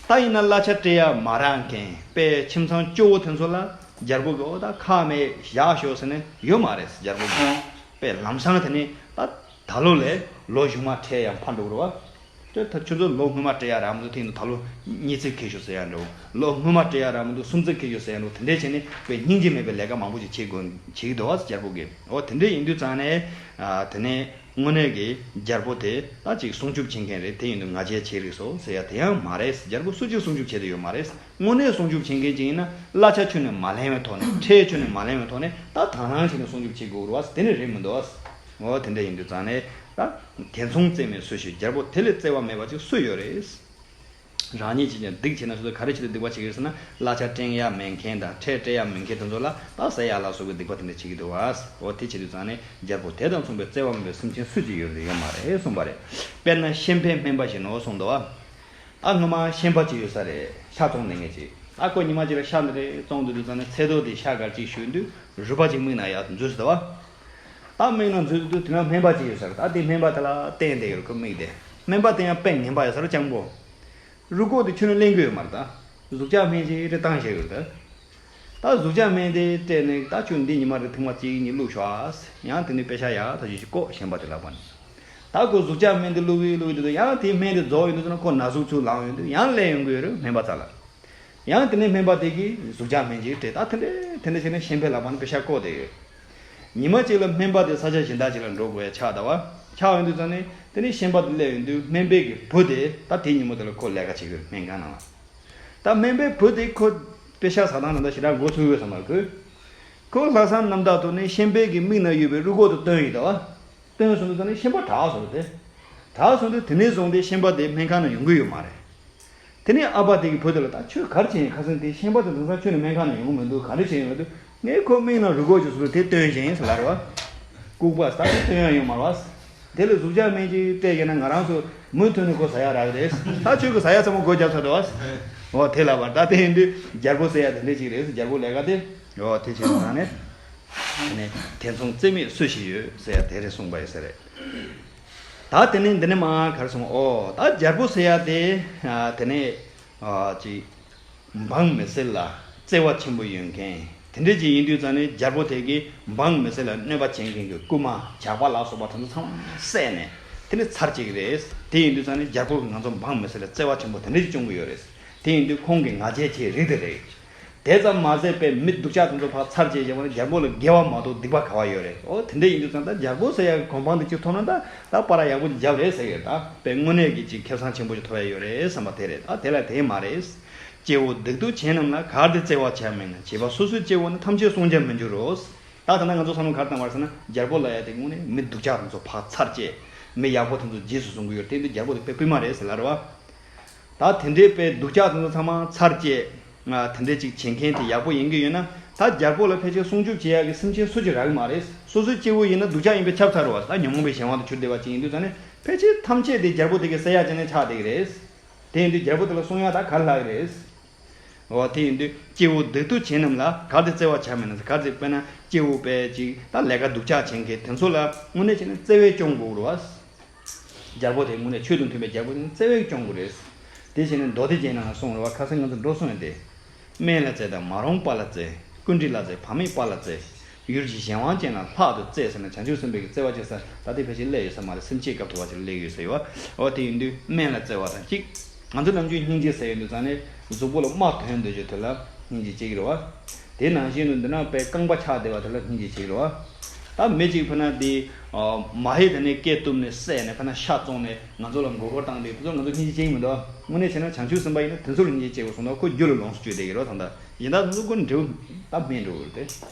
ད་ཡིན་ན་གླ་ཆ་སྤྲད་ཡ་མ་རག་མཁན་དཔེ་ཁྱིམ་ཚང་སྐྱོ་བོ་དེ་ཚོ་ལ་རྒྱལ་པོ་གིས་འོ་ད་ཁག་མེད་བཞག་ཤོག་ཟེར་ནས་ཡོད་མ་རེད། རྒྱལ་པོ་གིས་དཔེ་ལམ་སང་དེ་ནས་ད་ད་ལོ་ལས་ལོ་གཞུག་མ་ཁྲལ་ཡང་འཕར་འགྲོ་གི་རེད་བ། དེ་ད་ཁྱོད་ཚོ་ལོ་སྔོན་མ་སྤྲད་ཡ་རག་མི་འདུག་དེ་ཡིན་དུས་ད་ལོ་གཉིས་བརྩེགས་འཁེལ་ཤོག་ཟེར་ཡ་འདྲ་བོ། ལོ་སྔོན་མ་སྤྲད་ཡ་རག་མི་འདུག་གསུམ་བརྩེགས་འཁེལ་ཤོག་ཟེར་ཡ་འདྲ་བོ། དེ་འདྲས་བྱས་ནས་དཔེ་སྙིང་རྗེ་མེད་པའི་ལས་ཀ་མང་པོ་ཞིག་བྱེད་དགོས་བྱེད་ཀྱི་འདུག་བ། རྒྱལ་པོ་གིས། འོ་དེ་འདྲས་ཡིན་དུས་ཙང་ནས། ཨ། དེ་ནས་དངོས་གནས་ཀྱི་རྒྱལ་པོ་དེ་ད་ཅིག་སྲུང་སྐྱོབ་བྱེད་མཁན་རེད། དེ་ཡིན་དུས་ང་རྒྱལ་བྱེད་རིགས་སོ་ཟེར་ཡ་དེ་ཡང་མ་རེད། རྒྱལ་པོ་སུ་གཅིག་སྲུང་སྐྱོབ་བྱེད་དུ་ཡོད་མ་རེད། དངོས་གནས་སྲུང་སྐྱོབ་བྱེད་མཁན་ཅིག་ཡིན་ན་གླ་ཆ་ཁྱོན་ནས་མ་ལེན་པའི་ཐོག་ནས། ཁྲལ་ཁྱོན་ནས་མ་ལེན་པའི་ཐོག་ནས། ད་དང་བླངས་བྱས་ནས་སྲུང་སྐྱོབ་བྱེད་དགོས་རེད་བ། དེ་ནི་རེད་མི་འདུག་བ། འོ་དེ་འདྲ་ཡིན་དུས་ཙང་ནས་ད། དེ་མཚུངས་བརྩེ་མེད་སུ་ཞིག་རྒྱལ་པོ་དེ་ལས་བརྩེ་བ་མེད་པ་ཅིག་སུ་ཡོད་རེད། རང་ཉིད་ཀྱིས་ཀྱང་སྡིག་བྱས་ན། སོ་སོས་ག་རེ་བྱས་ཏེ་སྡིག་པ་བྱེད་ཀྱི་ཡོད་ཟེར་ན། གླ་ཆ་སྤྲད་ཡ་མེད་མཁན་དང་ཁྲལ་སྤྲད་ཡ་མེད་མཁན་དེ་ཚོ་ལ་ད་ཟ་ཡ་ལ་སོགས་པའི་སྡིག་པ་དེ་འདྲ་བྱེད་ཀྱི་འདུག་བ། འོ་དེ་བྱེད་དུས་ཙང་ནས་རྒྱལ་པོ་དེ་དང་མཚུངས་པའི་བརྩེ་བ་མེད་པའི་སེམས་ཅན་སུ་ཅིག་ཡོད་རེད། ཡོད་མ་རེད་གསུངས་པ་རེད། དཔེར་ན་ཤན་པའི་སྨན་པ་ཞིག་ནོ་གསུངས་འདུག་བ། ད་སྔོན་མ་ཤན་པ་ཅིག་ཡོད་ས་རེད། ཤ་བཙོང་ནས་ངེས་ཅིག་ད་ཁོ་ཉི་མ་གཅིག་ལ་ཤ་འདི་རེད་བཙོང་བསྡད་དུས་ཙང་ནས་ཚལ་ཐོག་དེ་ཤ་གར་ཅིག་ཞོན་དུས་རུས་པ་ཅིག་མིག་ནང་ཡར་འཛུལ་སོང་འདུག་བ། ད་མིག་ནང་འཛུལ་དུས་དེ་ན་སྨན་པ་ཅིག་ཡོད་ས་རེད། ད་དེ་སྨན་པ་དེ་ལ་བསྟན་བསྡད་ཡོད་རེད་ཁོ་མིག་དེ། སྨན་པ་དེ་ཡང་དཔེ་ངན་པ་ཡོད་ས་རེད་སྤྱང་པོ། རུས་ཁོག་དེ་ཁྱོན་ནས་ལེན་གྱི་ཡོད་མ་རེད་ད། གཟུགས་ཅག་སྨན་ཅིག་རེ་བཏང་བཞག་ཡོད་རེད་ད། ད་གཟུགས་ཅག་སྨན་དེ་སྤྲད་ནས་ད་ཁྱོད་འདི་ཉི་མ་རེ་ཐུན་མ་གཅིག་གཉིས་བླུགས་ཤོག་ཨ། ཡང་དེ་ནས་པེ་ཤ་ཡག་ཐག་ཆོད་ཅིག་བཀོག་ཤན་པ་དེ་ལག་པ་ནས། ད་ཁོ་གཟུགས་ཅག་སྨན་དེ་བླུགས་གི་བླུགས་གི་འདུག་ཡང་དེ་སྨན་དེ་རྫོགས་ཡོང་དུས་ཙམ་ན་ཁོ་ན་ཟུག་ཚུར་ལངས་ཡོང་དུས་ཡང་སླེབས་ཡོང་གི་ཡོད་རེད་སྨན་པ་རྩ་ལ། ཡང་དེ་ནས་སྨན་པ་དེ་གིས་གཟུགས་ཅག་སྨན་ཅིག་སྤྲད། ད་དེ་འདྲས་དེ་འདྲས་བྱས་ནས་ཤན་པའི་ལག་པ་ནས་པེ་ཤ་བཀོག་བསྡད་ཡོད། ཉི་མ་གཅིག་ལ་སྨན་པ་དེ་ས་ཆ་གཞན་དག་ཅིག་ལ་འགྲོ་དགོས་ཡ་ཆགས་འདུག་བ། ཆགས་ཡོང་དུས་ཙང་ནས་དེ་ནས་ཤན་པ་དེ་སླེབས་ཡོང་དུས་སྨན་པའི་གི་བུ་དེ་ད་དེ་ཉིན་མོ་དེ་ལ་ཁོ་ལས་ཀ་བྱེད་ཀྱི་ཡོད་སྨན་ཁང་ནང་ལ། ད་སྨན་པའི་བུ་དེ་ཁོ་པེ་ཤ་ཟ་སྟངས་ད་ལྟ་ཞེ་དྲག་འགོ་ཚུགས་ཡོད་ས་མ་རེད་ཁོས། ཁོ་ལྷག་བསམ་རྣམ་དག་ཐོག་ནས་ཤན་པའི་གི་མིག་ནང་ཡོད་པའི་རུས་ཁོག་དེ་བཏོན་ཡོད་དོ། བཏོན་སོང་དུས་ཙང་ནས་ཤན་པ་དྲག་སོང་རེད་དེ། དྲག་སོང་དུས་དེ་ནས་བཟུང་སྟེ་ཤན་པ་དེ་སྨན་ཁང་ནང་ཡོང་གི་ཡོད་མ་རེད། དེ་ནས་ཨ་ཕ་དེ་གི་བུ་དེ་ལ་ད་ཁྱོད་ག་རེ་བྱས་ཡིན། ཁ་སང་དེ་ཤན་པ་དེ་དེང་སང་ཁྱོད་ནི་སྨན་ཁང་ནང་ཡོང་གི་མི་འདུག་ག་རེ་བྱས་ཡིན་ལབ་དུས། ངས་ཁོ་མིག་ནང་རུས་ཁོག་ཅིག་བཟོས་དེ་བཏོན་བཞིན་ཟེར་ལབ་རེད་བ། ལྐུགས་པ་ཟ་དེ་བཏོན་ཡ་ཡོད་མ་རེད་བ། དེ་ལ་གཟུགས་ཅག་སྨན་ཅིག་སྤྲད་བྱས་ན་ང་རང་ཚོ་མུ་མཐུད་ནས་ཁོ་ཟ་ཡ་རག་གི་རེད། ད་ཁྱོད་ཀྱི་ཟ་ཡ་ཚང་མ་སྒོ་བརྒྱབ་ཚར་འདུག་བ། འོ་དེ་ལབ་པ་ད་དེ་ཡིན་དུས་རྒྱལ་པོ་ཟེར་ཡ་དེ་འདྲས་ཅིག་རེད། རྒྱལ་པོ་ལས་ཀ་དེ། འོ་དེ་བྱས་ཙང་ནས། དེ་ནས་དེ་མཚུངས་བརྩེ་མེད་སུ་ཞིག་ཡོད་ཟེར་ཡ་དེ་རེད་གསུངས་པ་ཡིན་ས་རེད། ད་དེ་ནས་འདི་ནས་མར་ག་རེ་གསུངས། ཨོ་ད་རྒྱལ་པོ་ཟེར་ཡ་དེ། ཨ། དེ་ནས་ཨ་ཅིག་འབངས་མི་སེར་ལ་བརྩེ་བ་ཆེན་པོ་ཡོད་མཁན་དེ་འདྲས་ཅིག་ཡིན་དུས་ཙང་ནས་རྒྱལ་པོ་དེ་གིས་འབངས་མི་སེར་ལ་གནོད་པ་བྱེད་མཁན་གྱི་རྐུན་མ་ཇག་པ་ལ་སོགས་པ་དེ་ཚོ་ཚང་མ་བསད་ནས་དེ་ནས་ཚར་བཅད་ཀྱི་རེད། དེ་ཡིན་དུས་ཙང་ནས་རྒྱལ་པོ་གིས་ང་ཚོ་འབངས་མི་སེར་ལ་བརྩེ་བ་ཆེན་པོ་དེ་འདྲས་ཅིག་བྱུང་གི་ཡོད་རེད། དེ་ཡིན་དུས་ཁོང་གིས་ང་རྒྱལ་བྱེད་རིགས་དེ་རེད། དེ་ཙམ་མ་ཟད་པའི་མི་སྡུག་ཅག་དེ་ཚོ་ཕར་ཚར་བཅད་བྱས་པ་ནི་རྒྱལ་པོ་ལ་དགེ་བ་མ་གཏོགས་སྡིག་པ་ག་བ་ཡོད་རེད། ཨོ་དེ་འདྲ་ཡིན་དུས་ཙང་ད་རྒྱལ་པོ་ཟེར་ཡག་གི་གོ་འཕང་དེ་གཅིག་ཐོབ་ན་ད་ད་པར་ཡག་པོ་ཅིག་བརྒྱབ་རེད་ཟེར་གི་རེད། ད་དཔེ་དངོས་གནས་ཀྱི་ཅིག་ཁེ་བཟང་ཆེན་པོ་ཅིག་ཐོབ་ཡ་ཡོད་རེད་བསམ་པ་དེ་རེད། ད་དེ་ལ་དེ་མ་རེད། སྐྱེ་བོ་སྡིག་ཏུ་བྱེད་རྣམས་ལ། གལ་ཏེ་བརྩེ་བ་བྱ་མིན་ན། བྱས་པ་སོ་སོས་སྐྱེ་བོ་ནི། ཐམས་ཅད་བསྲུང་བྱ་མི་འགྱུར་རོ། ད་ད་ལྟ་ང་ཚོ་བསམ་བློ་ག་རེ་བཏང་བ་རེད་ཟེར་ན་རྒྱལ་པོ་ལབ་ཡ་དེ་དངོས་གནས་མི་སྡུག་ཅག་དེ་ཚོ་ཕར་ཚར་བཅད། མི་ཡག་པོ་དེ་ཚོ་རྗེས་སུ་བཟུང་གི་ཡོད་རེད། དེ་འདི་རྒྱལ་པོ་དེ་དཔེ་རྐུན་མ་རེད་ཟེར་ལབ་རེད་བ། ད་དེ་འདྲའི་དཔེ་སྡུག་ཅག་དེ་ཚོ་ཚང་མ་ཚར་བཅད། ང་དེ་འདྲའི་ཅིག་བྱེད་མཁན་དེ་ཡག་པོ་ཡིན་གྱི་ཡོད་ན། ད་རྒྱལ་པོ་ལ་ཕལ་ཆེར་སྲུང་སྐྱོབ་བྱེད་ཡག་གི་སེམས་ཅན་སུ་གཅིག་རག་གི་མ་རེད། སོ་སོའི་སྐྱེ་བོ་ཡིན་ན་སྡུག་ཅག་ཡིན་པས་ཁྱབ་ཚར་བ། ད་ཉོན་མོངས་པའི་གཞན་དབང་དུ་གྱུར་བསྡད་པ་ཅིག་ཡིན་དུས་ཙང་ནས་ཕལ་ཆེར་ཐམས་ཅད་དེ་རྒྱལ་པོ་དེ་གིས་བསད་ཡག་ཅིག་ནས་ཆགས་བསྡད་ཀྱི་རེད། དེ་ཡིན་དུས་རྒྱལ་པོ་དེ་ལ་སྲུང་ཡག་ད་ག་རེ་ལྷག་གི་རེད། འོ་དེ་ཡིན་དུས་སྐྱེ་བོ་སྡིག་ཏུ་བྱེད་རྣམས་ལ། གལ་ཏེ་བརྩེ་བ་བྱ་མིན་ན། གལ་ཏེ་དཔེར་ན་སྐྱེ་བོ་དཔེ་ཅིག་ད་ལས་ཀ་སྡུག་ཅག་བྱེད་མཁན་དེ་ཚོ་ལ་དངོས་གནས་བྱས་ན་བརྩེ་བས་སྐྱོང་དགོས་རེད་བ། རྒྱལ་པོ་དེ་དངོས་གནས་ཆོས་དང་མཐུན་པའི་རྒྱལ་པོ་དེ་བརྩེ་བས་སྐྱོང་དགོས་རེད། དེ་བྱས་ནས་མདོ་སྡེ་རྒྱན་ནང་གསུངས་རེད་བ། ཁ་སང་ང་ཚོ་འགྲོ་སོང་ཡོད་དེ། སྨན་ལ་བཙལ་དང་མ་རུངས་པ་ལ་བཙལ། ཀུན་དཀྲིས་ལ་བཙལ་བག་མེད་པ་ལ་བཙལ། ཡུལ་གྱི་གཞན་དབང་ཅན་ལ་ལྷག་ཏུ་བཙལ་ཟེར་ནས་བྱང་ཆུབ་སེམས་དཔའི་གི་བརྩེ་བ་ཅན་ས་ད་ལྟའི་ཕལ་ཆེར་སླེབས་ཡོད་ས་མ་རེད། སེམས་བསྐྱེད་སྐབས་ཐོབ་པ་ཅིག་ལ་སླེབས་ཡོད་ས་ཡོད་བ། འོ་དེ་ཡིན་དུས་སྨན་ལ་བཙལ་བ་དང་གཅིག་ང་ཚོ་ནམ་རྒྱུན་སྙིང་རྗེ་ཟེར་ཡོང་དུས་ཙང་ནས་གཟུགས་པོ་ལ་རྨ་ཐོན་འདོད་ཀྱི་དུས་ལ་སྙིང་རྗེ་སྐྱེ་གི་རེད་བ། དེ་ནང་བཞིན་དུ་འདི་ན་དཔེ་རྐང་པ་ཆག་བསྡད་པ་དེ་ལ་སྙིང་རྗེ་སྐྱེ་གི་རེད་བ། ད་མི་གཅིག་ཕུ་ན་དེ་མ་ཧེ་དེ་ནས་སྐེ་གཏུབ་ནས་བསད་ནས་ཕུ་ན་ཤ་བཙོང་ནས་ང་ཚོ་ལ་མགོ་སྐོར་བཏང་དུས་ཁོ་ཚོ་ང་ཚོ་སྙིང་རྗེ་སྐྱེ་གི་མི་འདུག་དངོས་གནས་བྱས་ན་བྱང་ཆུབ་སེམས་དཔའ་ཡིན་ན་དེ་ཚོ་ལ་སྙིང་རྗེ་སྐྱེ་དགོས་སོང་ན་ཁོ་རྒྱུ་ལ་ལོངས་སུ་སྤྱོད་བསྡད་ཀྱི་རེད་བ། ད་ལྟ་གཞན་དག་ཚོ་ཁོ་འབྲེལ་བ་ད་སྨན་འགྲོ་གི་རེད་དེ།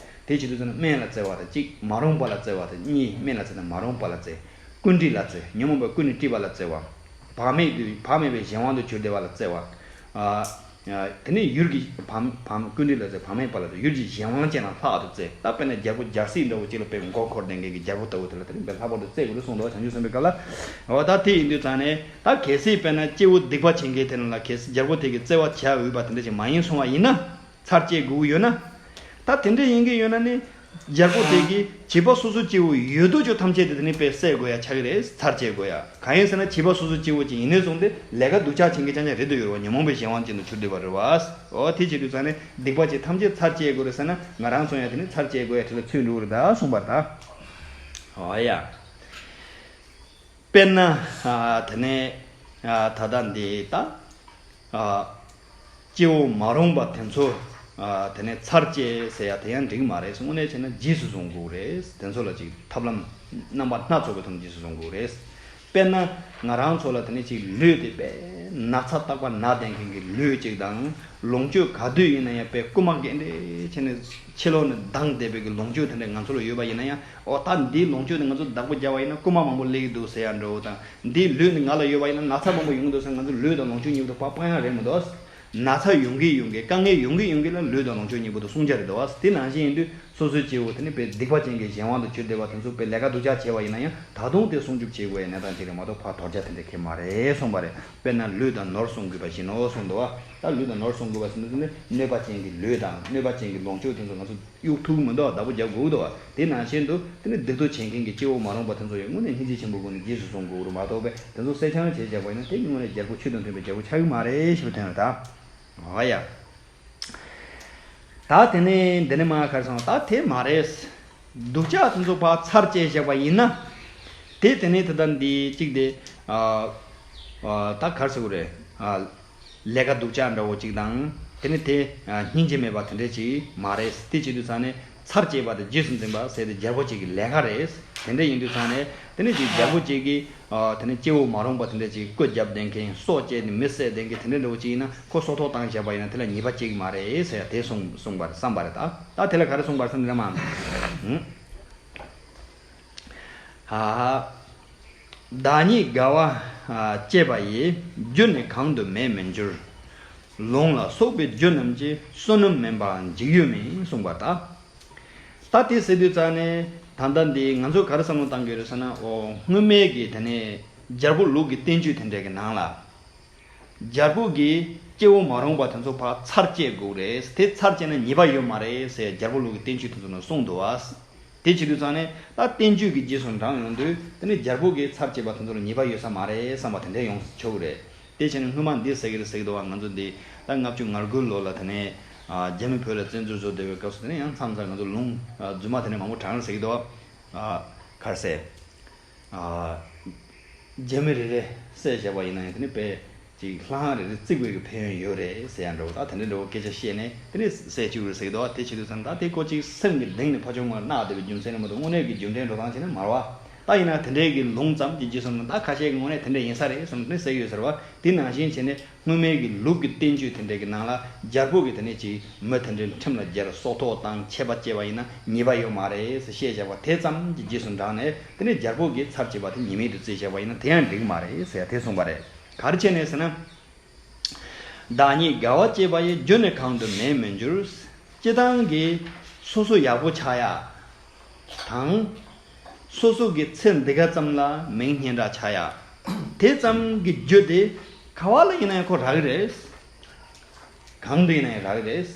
དེ་བྱེད་དུས་ཙམ་ན་སྨན་ལ་བཙལ་བ་དང་གཅིག་མ་རུངས་པ་ལ་བཙལ་བ་དང་གཉིས་སྨན་ལ་བཙལ་ན་མ་རུངས་པ་ལ་བཙལ། ཀུན་དཀྲིས་ལ་བཙལ། ཉོན་མོངས་པ་ཀུན་ནས་དཀྲིས་པ་ལ་བཙལ་བ། བག་མེད་དུ་བག་མེད་པའི་གཞན་དབང་དུ་གྱུར་བསྡད་པ་ལ་བཙལ་བ། ཨ། ཨ། དེ་ནས་ཡུལ་གྱི་བག་བག་ཀུན་དཀྲིས་ལ་བཙལ་བག་མེད་པ་ལ་བཙལ། ཡུལ་གྱི་གཞན་དབང་ཅན་ལ་ལྷག་ཏུ་བཙལ། ད་དཔེར་ན་རྒྱལ་པོ་རྒྱལ་སྲིད་འདྲ་བོ་གཅིག་ལ་དཔེ་མགོ་འཁོར་བསྡད་མཁན་གྱི་རྒྱལ་པོ་ལྟ་བུ་དེ་ལ་དེ་ནི་དཔེ་ལྷག་པར་དུ་བཙལ་དགོས་རེད་གསུངས་འདུག་བ། བྱང་ཆུབ་སེམས་དཔའི་སྐབས་ལ། འོ་ད་དེ་ཡིན་དུས་ཙང་ནས་ད་གལ་སྲིད་དཔེར་ན་སྐྱེ་བོ་སྡིག་པ་བྱེད་མཁན་དེ་རྣམས་ལ་གལ་སྲིད་རྒྱལ་པོ་དེ་གིས་བཙལ་བ་བྱ་འོས་པ་དེ་འདྲ་ཞིག་མ་ཡིན་སོང་བ་ཡིན་ན། ཚར་བཅད་དགོས་ཀྱི་ཡོད་ན། ད་དེ་འདྲ་ཡིན་གྱི་ཡོད་ན་ནི། རྒྱལ་པོ་དེ་གིས་བྱིས་པ་སོ་སོ་སྐྱེ་བོ་ཡོད་དོ་ཅོག་ཐམས་ཅད་དེ་དེ་ནི་དཔེ་བསད་དགོས་ཡ་ཆགས་ཀྱི་རེད། ཚར་བཅད་དགོས་ཡ། གང་ཡིན་ཟེར་ན་བྱིས་པ་སོ་སོ་སྐྱེ་བོ་ཅིག་ཡིན་ནས་བཟུང་སྟེ་ལས་ཀ་སྡུག་ཅག་བྱེད་མཁན་རྐྱང་རྐྱང་རེད་འདུག་ཡོད་རེད་བ། ཉོན་མོངས་པའི་གཞན་དབང་ཅན་དུ་གྱུར་བསྡད་པ་རེད་བ། འོ་དེ་བྱེད་དུས་ཙང་ནས་སྡིག་པ་བྱེད་ཐམས་ཅད་ཚར་བཅད་དགོས་རེད་ཟེར་ན་ང་རང་ཚོ་ཡང་དེ་ནི་ཚར་བཅད་དགོས་ཡ་དེ་ལ་ཚུད་འགྲོ་གི་རེད་ད་གསུངས་པ་རེད་ད། འོ་ཡ། དཔེར་ན། ཨ། དེ་ནས། ཨ། ད་ལྟ་འདི་ད། ཨ། སྐྱེ་བོ་མ་རུངས་པ་དེ་ཚོ། ཨ། དེ་ནས་ཚར་བཅད་ཟེར་ཡ་དེ་ཡང་འགྲིག་མ་རེད། དངོས་གནས་བྱས་ན་རྗེས་སུ་བཟུང་དགོས་རེད། དེ་ཚོ་ལ་ཅིག་ཐབས་ལམ་རྣམ་པ་སྣ་ཚོགས་པའི་ཐོག་ནས་རྗེས་སུ་བཟུང་དགོས་རེད། དཔེར་ན་ང་རང་ཚོ་ལ་དེ་ནས་ཅིག་ལུས་དེ་དཔེ་ན་ཚ་རྟག་པར་ན་བསྡད་མཁན་གྱི་ལུས་ཅིག་དང་། ལོངས་སྤྱོད་ག་དུས་ཡིན་ན་ཡང་དཔེ་རྐུན་མ་རྒན་གྲས་བྱས་ནས་ཕྱི་ལོགས་ནས་བསྡམས་བསྡད་པའི་གི་ལོངས་སྤྱོད་དེ་འདྲ་ང་ཚོ་ལ་ཡོད་པ་ཡིན་ན་ཡང་། འོ་ད་འདིའི་ལོངས་སྤྱོད་དེ་ང་ཚོ་བདག་པོ་རྒྱབ་པ་ཡིན་ན་རྐུན་མ་མང་པོ་སླེབས་ཀྱི་འདུག་ཟེར་ཡ་འདྲ་བོ་དང་། འདིའི་ལུས་ནི་ང་ལ་ཡོད་པ་ཡིན་ན་ན་ཚ་མང་པོ་ཡོང་གི་འདུག་ཟེར། ང་ཚོ་ལུས་དང་ལོངས་སྤྱོད་གཉིས་པོ་དེ་ཕར་སྤང་ཡ་རེད་མི་འདུག་ན་ཚ་ཡོང་གི་ཡོང་གི་དཀའ་ངལ་ཡོང་གི་ཡོང་གི་ལ་ལུས་དང་ལོངས་སྤྱོད་གཉིས་པོ་དེ་བསྲུང་བྱ་རེད་འདུག་བ། དེ་ནང་བཞིན་ཡིན་དུས་སོ་སོའི་སྐྱེ་བོ་དེ་ནི་དཔེ་སྡིག་པ་ཅན་གྱི་གཞན་དབང་དུ་གྱུར་བསྡད་པ་དེ་ཚོ་དཔེ་ལས་ཀ་སྡུག་ཅག་བྱས་པ་ཡིན་ན་ཡང་ད་དུང་དེ་སྲུང་སྐྱོབ་བྱེད་དགོས་ཡ་གནས་སྟངས་ཅིག་རེད་མ་གཏོགས་ཕར་དོར་བྱ་དེ་འདྲ་ཁེལ་མ་རེད་གསུངས་པ་རེད། དཔེར་ན་ལུས་དང་ནོར་བསྲུང་དགོས་པ་བཞིན་ནོ་གསུངས་འདུག་བ། ད་ལུས་དང་ནོར་བསྲུང་དགོས་པ་ཟེར་དུས་ནི་གནོད་པ་ཅན་གྱི་ལུས་དང་གནོད་པ་ཅན་གྱི་ལོངས་སྤྱོད་དེ་ཚོ་ང་ཚོ་གཡུག་ཐུབ་མི་འདུག་བདག་པོ་རྒྱབ་དགོས་འདུག་དེ་ནང་བཞིན་དུ་དེ་ནི་སྡིག་ཏོ་བྱེད་མཁན་གྱི་སྐྱེ་བོ་མ་རུངས་པ་དེ་ཚོ་ཡང་དངོས་གནས་སྙིང་རྗེ་ཆེན་པོའི་སྒོ་ནས་རྗེས་སུ་བཟུང་དགོས་རུ་མ་གཏོགས་པས་དེ་ཚོ་བསད་རྐྱང་བྱས་བཞག་པ་ཡིན་ན་དེ་དངོས་གནས་རྒྱལ་པོ་ཆོས་དང་མཐུན་པའི་རྒྱལ་པོ་ཆགས་ཀྱི་མ་རེད་ཞེས་པ་དོན་རེད་ད། འོ་ཡ། ད་དེ་ནས་འདི་ནས་མ་གར་སོང་ད་དེ་མ་རེད། སྡུག་ཅག་དེ་ཚོ་ཕར་ཚར་བཅད་བཞག་པ་ཡིན་ན། དེ་དེ་ནས་ད་ལྟ་འདི་གཅིག་དེ། ཨ། ཨ། ད་གར་ཟེར་དགོས་རེད། ཨ། ལས་ཀ་སྡུག་ཅག་འདྲ་བོ་གཅིག་དང་། དེ་ནི་དེ་སྙིང་རྗེ་མེད་པ་དེ་འདྲ་ཅིག་མ་རེད། དེ་བྱེད་དུས་ཙང་ནས་ཚར་བཅད་པ་དང་རྗེས་སུ་འཛིན་པ་ཟེར་ཏེ་རྒྱལ་པོ་གཅིག་གི་ལས་ཀ་རེད། དེ་འདྲ་ཡིན་དུས་ཙང་ནས་དེ་ནི་ཅིག་རྒྱལ་པོ་གཅིག་གིས་དེ་ནི་སྐྱེ་བོ་མ་རུངས་པ་དེ་འདྲ་ཅིག་རྐུ་རྒྱབ་བསྡད་མཁན་སྲོག་བཅད་ནས་མི་བསད་བསྡད་མཁན་དེ་འདྲ་འདྲ་བོ་གཅིག་ཡིན་ན་ཁོ་སྲོག་ཐོག་བཏང་བཞག་པ་ཡིན་ན་དེ་ལ་ཉེས་པ་གཅིག་མ་རེད་ཟེར་ཡ་དེ་གསུངས་གསུངས་པ་རེད་བསམ་པ་རེད་ད། ད་དེ་ལ་ག་རེ་གསུངས་པ་རེད་ཟེར་ན་རེད་མ། ཧ་ཧ། བདག་ཉིད་དགའ་བ་བསྐྱེད་པ་ཡིས། རྒྱུ་ནི་གང་དུ་མེད་མི་འགྱུར། ལོངས་ལ་སོགས་པའི་རྒྱུ་རྣམས་ཀྱིས། བསོད་ནམས་མིན་པའང་འཇིག་ཡོད་མིན། གསུངས་པ་ལྟར། ད་དེ་ཟེར་དུས་ཙང་ནས་ད་ལྟ་འདི་ང་ཚོ་ག་རེ་བསམ་བློ་བཏང་གི་ཡོད་རེད་ཟེར་ན། འོ་སྔོན་མའི་གི་དེ་ནས་རྒྱལ་པོ་ལུགས་ཀྱི་བསྟན་བཅོས་དེ་འདྲ་གི་ནང་ལ། རྒྱལ་པོ་གིས་སྐྱེ་བོ་མ་རུངས་པ་དེ་ཚོ་ཕར་ཚར་བཅད་དགོས་རེད། དེ་ཚར་བཅད་ན་ཉེས་པ་ཡོད་མ་རེད་ཟེར་རྒྱལ་པོ་ལུགས་ཀྱི་བསྟན་བཅོས་དེ་ཚོ་ནང་གསུངས་འདུག་བ། དེ་བྱེད་དུས་ཙང་ནས་ད་བསྟན་བཅོས་ཀྱི་རྗེས་སུ་འབྲང་ཡོང་དུས་དེ་ནི་རྒྱལ་པོ་གིས་ཚར་བཅད་པ་དེ་ཚོ་ལ་ཉེས་པ་ཡོད་ས་མ་རེད་བསམ་པ་དེ་འདྲ་ཡོང་ཆོག་གི་རེད། དེ་བྱས་ནས་སྔོན་མ་འདི་ཟེར་གི་རེད་ཟེར་གི་འདུག་བ། ང་ཚོ་འདི་ད་ལྔ་བཅུ་ང་དགུ་ལོ་ལ་དེ་ནས་རྒྱ་མི་བོད་ལ་བཙན་འཛུལ་བཟོ་བསྡད་པའི་སྐབས་སུ་དེ་ནས་ཡང་མཚམས་མཚམས་ང་ཚོ་ལུང་རྫུན་མ་དེ་ནས་མང་པོ་དྲངས་ཟེར་གི་འདུག་བ། གར་ཟེར། རྒྱ་མི་རེ་རེ་བསད་བཞག་པ་ཡིན་ན་ཡང་དེ་ནི་དཔེ་ཅིག་ལྷ་ཁང་རེ་རེ་བརྩིགས་པའི་གི་ཕན་ཡོན་ཡོད་རེད་ཟེར་ཡ་འདྲ་བོ། ད་དེ་འདྲ་འདྲ་བོ་སྐད་ཆ་བཤད་ནས་དེ་ནི་བསད་བཅུག་རེད་ཟེར་གི་འདུག་བ། དེ་བྱེད་དུས་ཙང་ད་དེ་ཁོ་ཅིག་སེམས་ཀྱི་གཏིང་ནས་ཕར་ཕྱོགས་ངོས་གནག་བསྡད་པའི་རྒྱུ་མཚན་ནི་མ་གཏོགས་དངོས་གནས་ཀྱི་རྒྱུ་འབྲས་འགྲོ་སྟངས་བྱས་ན་མ་རེད་བ། ད་ཡིན་ན་དེ་འདྲའི་གི་ལུང་ཙམ་གྱི་རྗེས་སུ་ད་ཁ་ཤས་ཀྱི་དངོས་གནས་དེ་འདྲ་ཡིན་ས་རེད་བསམ་ནས་བསད་ཡོད་ཟེར་བ། དེ་ནང་བཞིན་བྱས་ནས། སྔོན་མའི་གི་ལུགས་ཀྱི་བསྟན་བཅོས་དེ་འདྲའི་གི་ནང་ལ་རྒྱལ་པོ་གི་དེ་ནས་ཅིག་མི་དེ་འདྲའི་ཁྲིམས་ལ་སྦྱར་སྲོག་ཐོག་བཏང་ཆད་པ་བཅད་པ་ཡིན་ན་ཉེས་པ་ཡོད་མ་རེད་ཟེར་བཤད་བཞག་པ་དེ་ཙམ་གྱི་རྗེས་སུ་འབྲངས་ནས་དེ་ནས་རྒྱལ་པོ་གིས་ཚར་བཅད་པ་དེ་ཉེས་མེད་དུ་བརྩིས་བཞག་པ་ཡིན་ན་དེ་ཡང་འགྲིག་མ་རེད་ཟེར་ཡ་དེ་གསུངས་པ་རེད། ག་རེ་བྱས་ནས་ཟེར་ན། བདག་ཉིད་དགའ་བ་བསྐྱེད་པ་ཡིས། རྒྱུ་ནི་གང་དུ་མེད་མི་འགྱུར། སྤྱིར་བཏང་གི་སོ་སོ་ཡག་པོ་ཆགས་ཡ། དང་། སོ་སོ་གི་ཚེ་འདི་ག་ཙམ་ལ་མིང་སྙན་གྲགས་ཆགས་ཡ། དེ་ཙམ་གྱི་རྒྱུ་དེ་ག་བ་ལ་ཡིན་ན་ཡང་ཁོ་རག་གི་རེད། གང་དུ་ཡིན་ན་ཡང་རག་གི་རེད།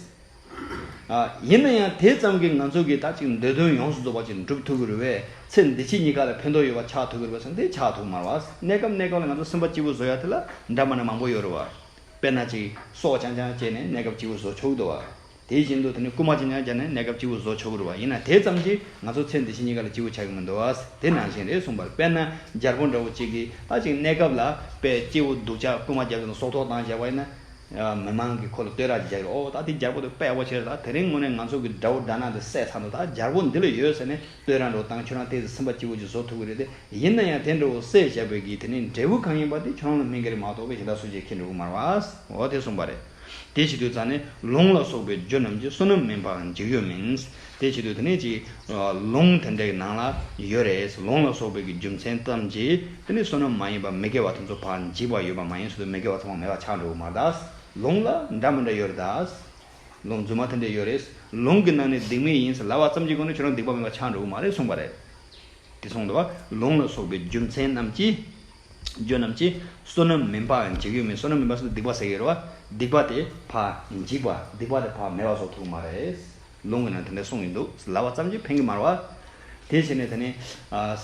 ཨ། ཡིན་ན་ཡང་དེ་ཙམ་གྱིས་ང་ཚོ་གི་ད་ཅིག་འདོད་དོན་ཡོངས་སུ་རྫོགས་པ་ཅིག་འགྲུབ་ཐུབ་ཀྱི་རེད་བས། ཚེ་འདི་ཕྱི་གཉིས་ཀ་ལ་ཕན་ཐོགས་ཡོད་པ་ཆགས་ཐུབ་ཀྱི་རེད་བས་ཟེར་ན་དེ་ཆགས་ཐུབ་མ་རེད་བ། གནས་སྐབས་གནས་སྐབས་ལ་ང་ཚོ་སེམས་པ་སྐྱིད་པོ་བཟོ་ཡ་དེ་ལ་འདྲ་མི་འདྲ་མང་པོ་ཡོད་རེད་བ། དཔེར་ན་ཅིག་སྲོག་རྐྱང་རྐྱང་བཅད་ནས་གནས་སྐབས་སྐྱིད་པོ་བཟོ་ཆོག་གི་འདུག་བ། དེ་བཞིན་དུ་དེ་ནི་རྐུན་མ་རྐྱང་རྐྱང་བརྒྱབ་ནས་གནས་སྐབས་སྐྱིད་པོ་བཟོ་ཆོག་གི་རེད་བ། ཡིན་ན་དེ་ཙམ་གྱིས་ང་ཚོ་ཚེ་འདི་ཕྱི་གཉིས་ཀ་ལ་སྐྱིད་པོ་ཆགས་ཀྱི་མི་འདུག་བ། དེ་ནང་བཞིན་རེད་གསུངས་པར། དཔེར་ན་རྒྱལ་པོ་འདྲ་བོ་གཅིག་གིས་ད་ཅིག་གནས་སྐབས་ལ་དཔེ་སྐྱིད་པོ་སྡུག་ཅག་རྐུན་མ་བརྒྱབ་ནས་སྲོག་ཐོག་བཏང་བཞག་པ་ཡིན་ན། མི་མང་གིས་ཁོ་ལ་བསྟོད་ར་རྒྱག་གི་རེད། ཨོ་ད་དེ་རྒྱལ་པོ་དེ་དཔེ་ཡག་པོ་བྱས་རེད། ད་དེ་རིང་དངོས་གནས་ང་ཚོ་གི་དགྲ་བོ་དགྲ་ནག་འདི་བསད་ཚར་འདུག་ད་རྒྱལ་པོ་འདི་ལ་ཡོད་ཟེར་ནས་བསྟོད་ར་འདྲ་བོ་བཏང་། ཁྱོད་རང་དེ་ཚོ་སེམས་པ་སྐྱིད་པོ་ཅིག་བཟོ་ཐུབ་ཀྱི་རེད་དེ། ཡིན་ན་ཡང་དེ་འདྲ་བོ་བསད་བཞག་པའི་གི་དེ་ནི་འབྲས་བུ་གང་ཡིན་པ་དེ་ཁྱོད་རང་ལ་སྨིན་གྱི་རེད་མ་གཏོགས་པའི་གཞན་དག་སུ་གཅིག་མཁྱེན་འགྲོ་གི་མ་རེད་བ། འོ་དེ་གསུངས་པ་རེད། དེ་བྱེད་དུས་ཙང་ནས་ལུང་ལ་སོགས་པའི་རྒྱུ་རྣམས་ཀྱིས། བསོད་ནམས་མིན་པའང་འཇིགས་ཡུལ་མིན། དེ་བྱེད་དུས་དེ་ནས་ཅིག་ལུང་དེ་འདྲའི་ནང་ལ་ཡོད་རེད། ལུང་ལ་སོགས་པའི་གི་རྒྱུ་མཚན་ཙམ་གྱིས་དེ་ནས་བསོད་ནམས་མ་ཡིན་པ་མི་དགེ་བ་དེ་ཚོ་ཕར་འཇིག་པ་ཡོད་པ་མ་ཡིན་ཟེར་དུས་མི་དགེ་བ་ཚང་མ་མེད་པ་ཆགས་འགྲོ་གི་མ་རེད་ད། ལུང་ལ་འདྲ་མི་འདྲ་ཡོད་རེད་ད། ལུང་རྫུན་མ་དེ་འདྲ་ཡོད་རེད། ལུང་གི་ནང་ནས་སྡིག་མེད་ཡིན་ཟེར་ལབ་པ་ཙམ་གྱིས་ཁོ་ནས་ཁྱོད་རང་སྡིག་པ་མེད་པ་ཆགས་འགྲོ་གི་མ་རེད་གསུངས་པ་རེད། དེ་གསུངས་འདུག་བ། ལུང་ལ་སོགས་པའི་རྒྱུ་མཚན་རྣམས་ཀྱིས། རྒྱུ་རྣམས་ཀྱིས་བསོད་ནམས་མིན་པའང་འཇིགས་ཡུལ་མིན། བསོད་ནམས་མིན་པ་ཟེར་དུས་སྡིག་པ་ཟེར་གྱི་རེད་བ། སྡིག་པ་དེ་ཕར་འཇིག་པ། སྡིག་པ་དེ་ཕར་མེད་པ་བཟོ་ཐུབ་ཀྱི་མ་རེད། ལུང་གི་ནང་དེ་འདྲ་གསུངས་ཡིན་འདུག་ལབ་པ་ཙམ་གྱིས་ཕན་གྱི་མ་རེད་བ། དེ་བྱས་ནས་དེ་ནི་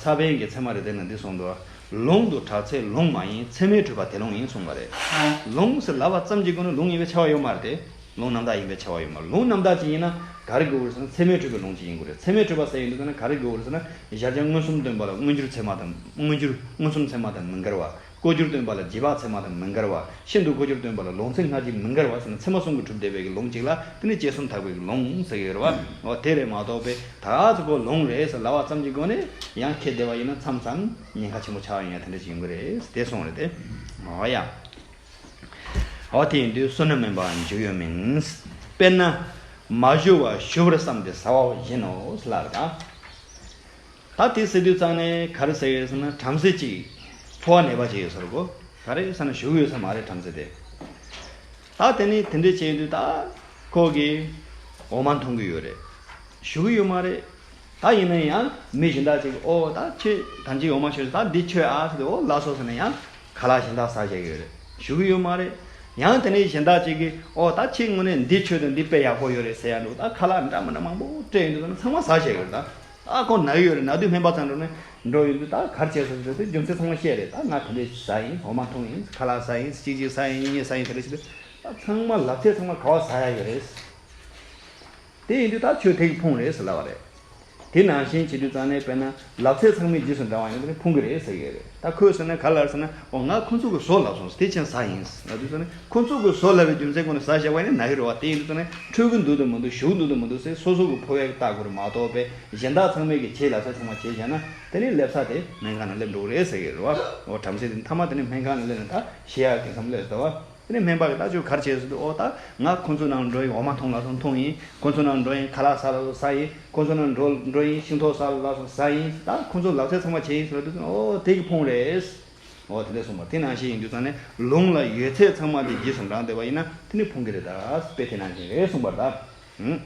ས་པཎ་གྱི་ཚད་མ་རེ་རེ་ནང་འདི་གསུངས་འདུག་ལུང་དུ་གྲགས་ཚད་ལུང་མ་ཡིན། ཚད་མས་གྲུབ་པ་དེ་ལུང་ཡིན་གསུངས་པ་རེད། ལུང་ཟེར་ལབ་པ་ཙམ་གྱིས་ཁོ་ནི་ལུང་ཡིན་པའི་ཁྱབ་པ་ཡོད་མ་རེད་དེ། ལུང་རྣམ་དག་ཡིན་པའི་ཁྱབ་པ་ཡོད་མ་རེད། ལུང་རྣམ་དག་ཅིག་ཡིན་ན་ག་རེ་དགོས་རེད་ཟེར་ན་ཚད་མས་གྲུབ་པའི་ལུང་ཅིག་ཡིན་དགོས་རེད། ཚད་མས་གྲུབ་པ་ཟེར་ཡིན་དུས་ཙང་ན་ག་རེ་དགོས་རེད་ཟེར་ན། གཞལ་བྱ་མངོན་སུམ་སྟོན་པ་ལ་མངོན་གྱུར་ཚད་མ་དང་མངོན་གྱུར་མངོན་སུམ་ཚད་མ་དང་མི་འགལ་བ། ལྐོག་གྱུར་སྟོན་པ་ལ་རྗེས་དཔག་ཚད་མ་དང་མི་འགལ་བ། ཤིན་ཏུ་ལྐོག་གྱུར་སྟོན་པ་ལ་ལུང་ཚིག་སྔ་ཕྱི་མི་འགལ་བ་ཟེར་ན་ཚད་མ་གསུམ་གྱིས་གྲུབ་བསྡད་པའི་གི་ལུང་གཅིག་ལ་དེ་ནི་དཔྱད་གསུམ་དག་པའི་གི་ལུང་ཟེར་གྱི་རེད་བ། འོ་དེ་རེད་མ་གཏོགས་པའི་ད་ཚོ་གོ་ལུང་རེད་ཟེར་ལབ་པ་ཙམ་གྱི་སྒོ་ནས་ཡང་ཁྱེད་བསྡད་པ་ཡིན་ན་མཚམས་མཚམས་ཉེན་ཁ་ཆེན་པོ་ཆགས་ཡོང་ཡ་དེ་འདྲ་ཞིག་ཡོང་གི་རེད་དེ་གསུངས་རེད་དེ། འོ་ཡ། འོ་དེ་ཡིན་དུས་བསོད་ནམས་མིན་པའང་འཇིགས་ཡུལ་མིན། དཔེར་ན། མ་ཞུ་བར་ཞུ་བར་བསམས་ཏེ་ཟ་བ་བཞིན་ནོ་ལབ་རེད་ད། ད་དེ་ཟེར་དུས་ཙང་ནས་ག་རེ་ཟེར་ཡོད་ཟེར་ན་བྲམ་ཟེ་གཅིག་འཚོ་བ་ནད་པ་ཅིག་ཡོད་ཟེར་གོ། ག་རེ་ཟེར་ན་ཞུ་གི་ཡོད་ས་མ་རེད་བྲམ་ཟེ་དེ། ད་དེ་ནས་དེ་འདྲས་བྱས་དུས་ད་ཁོ་གིས་འོ་མ་འཐུང་གི་ཡོད་རེད། ཞུ་གི་ཡོད་མ་རེད། ད་ཡིན་ན་ཡང་མི་གཞན་དག་ཅིག་ཨོ་ད་ཁྱེད་ད་ཅིག་འོ་མ་མཆོད་ད་འདི་མཆོད་ཨ་ཟེར་ཏེ་ཨོ་ལགས་སོ་ཟེར་ན་ཡང་ཁ་ལག་གཞན་དག་ཟ་བྱེད་ཀྱི་ཡོད་རེད། ཞུ་གི་ཡོད་མ་རེད། ཡང་དེ་ནས་གཞན་དག་ཅིག་གིས་ཨོ་ད་ཁྱེད་དངོས་གནས་འདི་མཆོད་དང་འདི་དཔེ་ཡག་པོ་ཡོད་རེད་ཟེར་ཡ་འདུག་ད་ཁ་ལག་འདྲ་མི་འདྲ་མང་པོ་སྤྲད་ཡོང་དུས་ཚང་མ་ཟ་བྱེད་ཀྱི་ཡོད་རེད་ད། ཨ་ཁོ་ན་གི་ཡོད་རེད། ན་དུས་སྨན་པ་ཚང་འགྲོ་ནས་འགྲོ་ཡོང་དུས་ད་ག་རེ་བྱས་སོང་ཟེར་དུས་རྒྱུ་མཚན་ཚང་མ་བཤད་རེད། ད་ང་དེ་འདྲས་ཟ་ཡིན། འོ་མ་འཐུང་ཡིན། ཁ་ལག་ཟ་ཡིན། གཅིག་གཅིག་ཟ་ཡིན། གཉིས་ཟ་ཡིན། དེ་འདྲས་བྱེད་དུས་ད་ཚང་མ་ལབ་ཚད་ཚང་མ་ག་བ་ཟ་ཡ་ཡོད་རེད། དེ་ཡིན་དུས་ད་ཁྱོད་དེ་གི་ཕུང་རེད་ཟེར་ལབ་པ་རེད། དེ་ནང་བཞིན་བྱེད་དུས་ཙང་ནས་དཔེར་ན་ལབ་ཚད་ཚང་མའི་རྗེས་སུ་འབྲང་བ་ཡིན་ན་དེ་ནི་ཕུང་གི་རེད་ཟེར་གི་རེད། ད་ཁོས་ཟེར་ན་ག་ལ་ཟེར་ན་འོ་ང་ཁོ་ཚོ་གི་བཟོ་ལབ་སོང་དེ་ཕྱིན་ཟ་ཡིན་ལབ་དུས་ཙང་ནས་ཁོ་ཚོ་གི་བཟོ་ལབ་པའི་རྒྱུ་མཚན་ཁོ་ན་ཟ་བཞག་པ་ཡིན་ན་ན་གི་རེད་བ། དེ་ཡིན་དུས་ཙང་ནས་འཕྲོད་གི་འདུག་དང་མི་འདུག་ཞུ་གི་འདུག་དང་མི་འདུག་ཟེར་སོ་སོ་གི་ཕོ་བས་ལྟ་དགོས་རེད་མ་གཏོགས་པས་གཞན་དག་ཚང་མས་གི་བྱས་ལབ་ཚད་ཚང་མ་བྱས་བཞག་ན་དེ་ནི་སླེབས་ས་དེ་སྨན་ཁང་ནང་སླེབས་འགྲོ་གི་རེད་ཟེར་གི་རེད་བ། འོ་བྲམ་ཟེ་དེ་མཐའ་མ་དེ་ནི་སྨན་ཁང་ནང་སླེབས་ནས་ད་ཤི་ཡག་གི་མཚམས་སླེབས་ཟེར་བ། དེ་ནས་སྨན་པ་གིས་ད་ཁྱོད་ག་རེ་བྱས་ཟེར་དུས་ཨོ་ད་ང་ཁོ་ཚོ་ནང་འགྲོ་ཡིན། འོ་མ་འཐུང་ལབ་སོང་འཐུང་ཡིན། ཁོ་ཚོ་ནང་འགྲོ་ཡིན། ཁ་ལག་ཟ་ལབ་སོང་ཟ་ཡིན། ཁོ་ཚོ་ནང་འགྲོ་འགྲོ་ཡིན། ཤིང་ཏོག་ཟ་ལབ་སོང་ཟ་ཡིན། ད་ཁོ་ཚོ་ལབ་ཚད་ཚང་མ་བྱས་ཡིན་ཟེར་དུས་ཨོ་དེ་གི་ཕུང་རེད། ཨོ་དེ་འདྲས་གསུངས་པ་དེ་ནང་བཞིན་ཡིན་དུས་ཙང་ནས་ལུང་ལ་ཡོད་ཚད་ཚང་མ་དེ་རྗེས་སུ་འབྲང་བསྡད་པ་ཡིན་ན་དེ་ནི་ཕུང་གི་རེད་ད། དཔེ་དེ་ནང་བཞིན་རེད་གསུངས་པ་རེད་ད།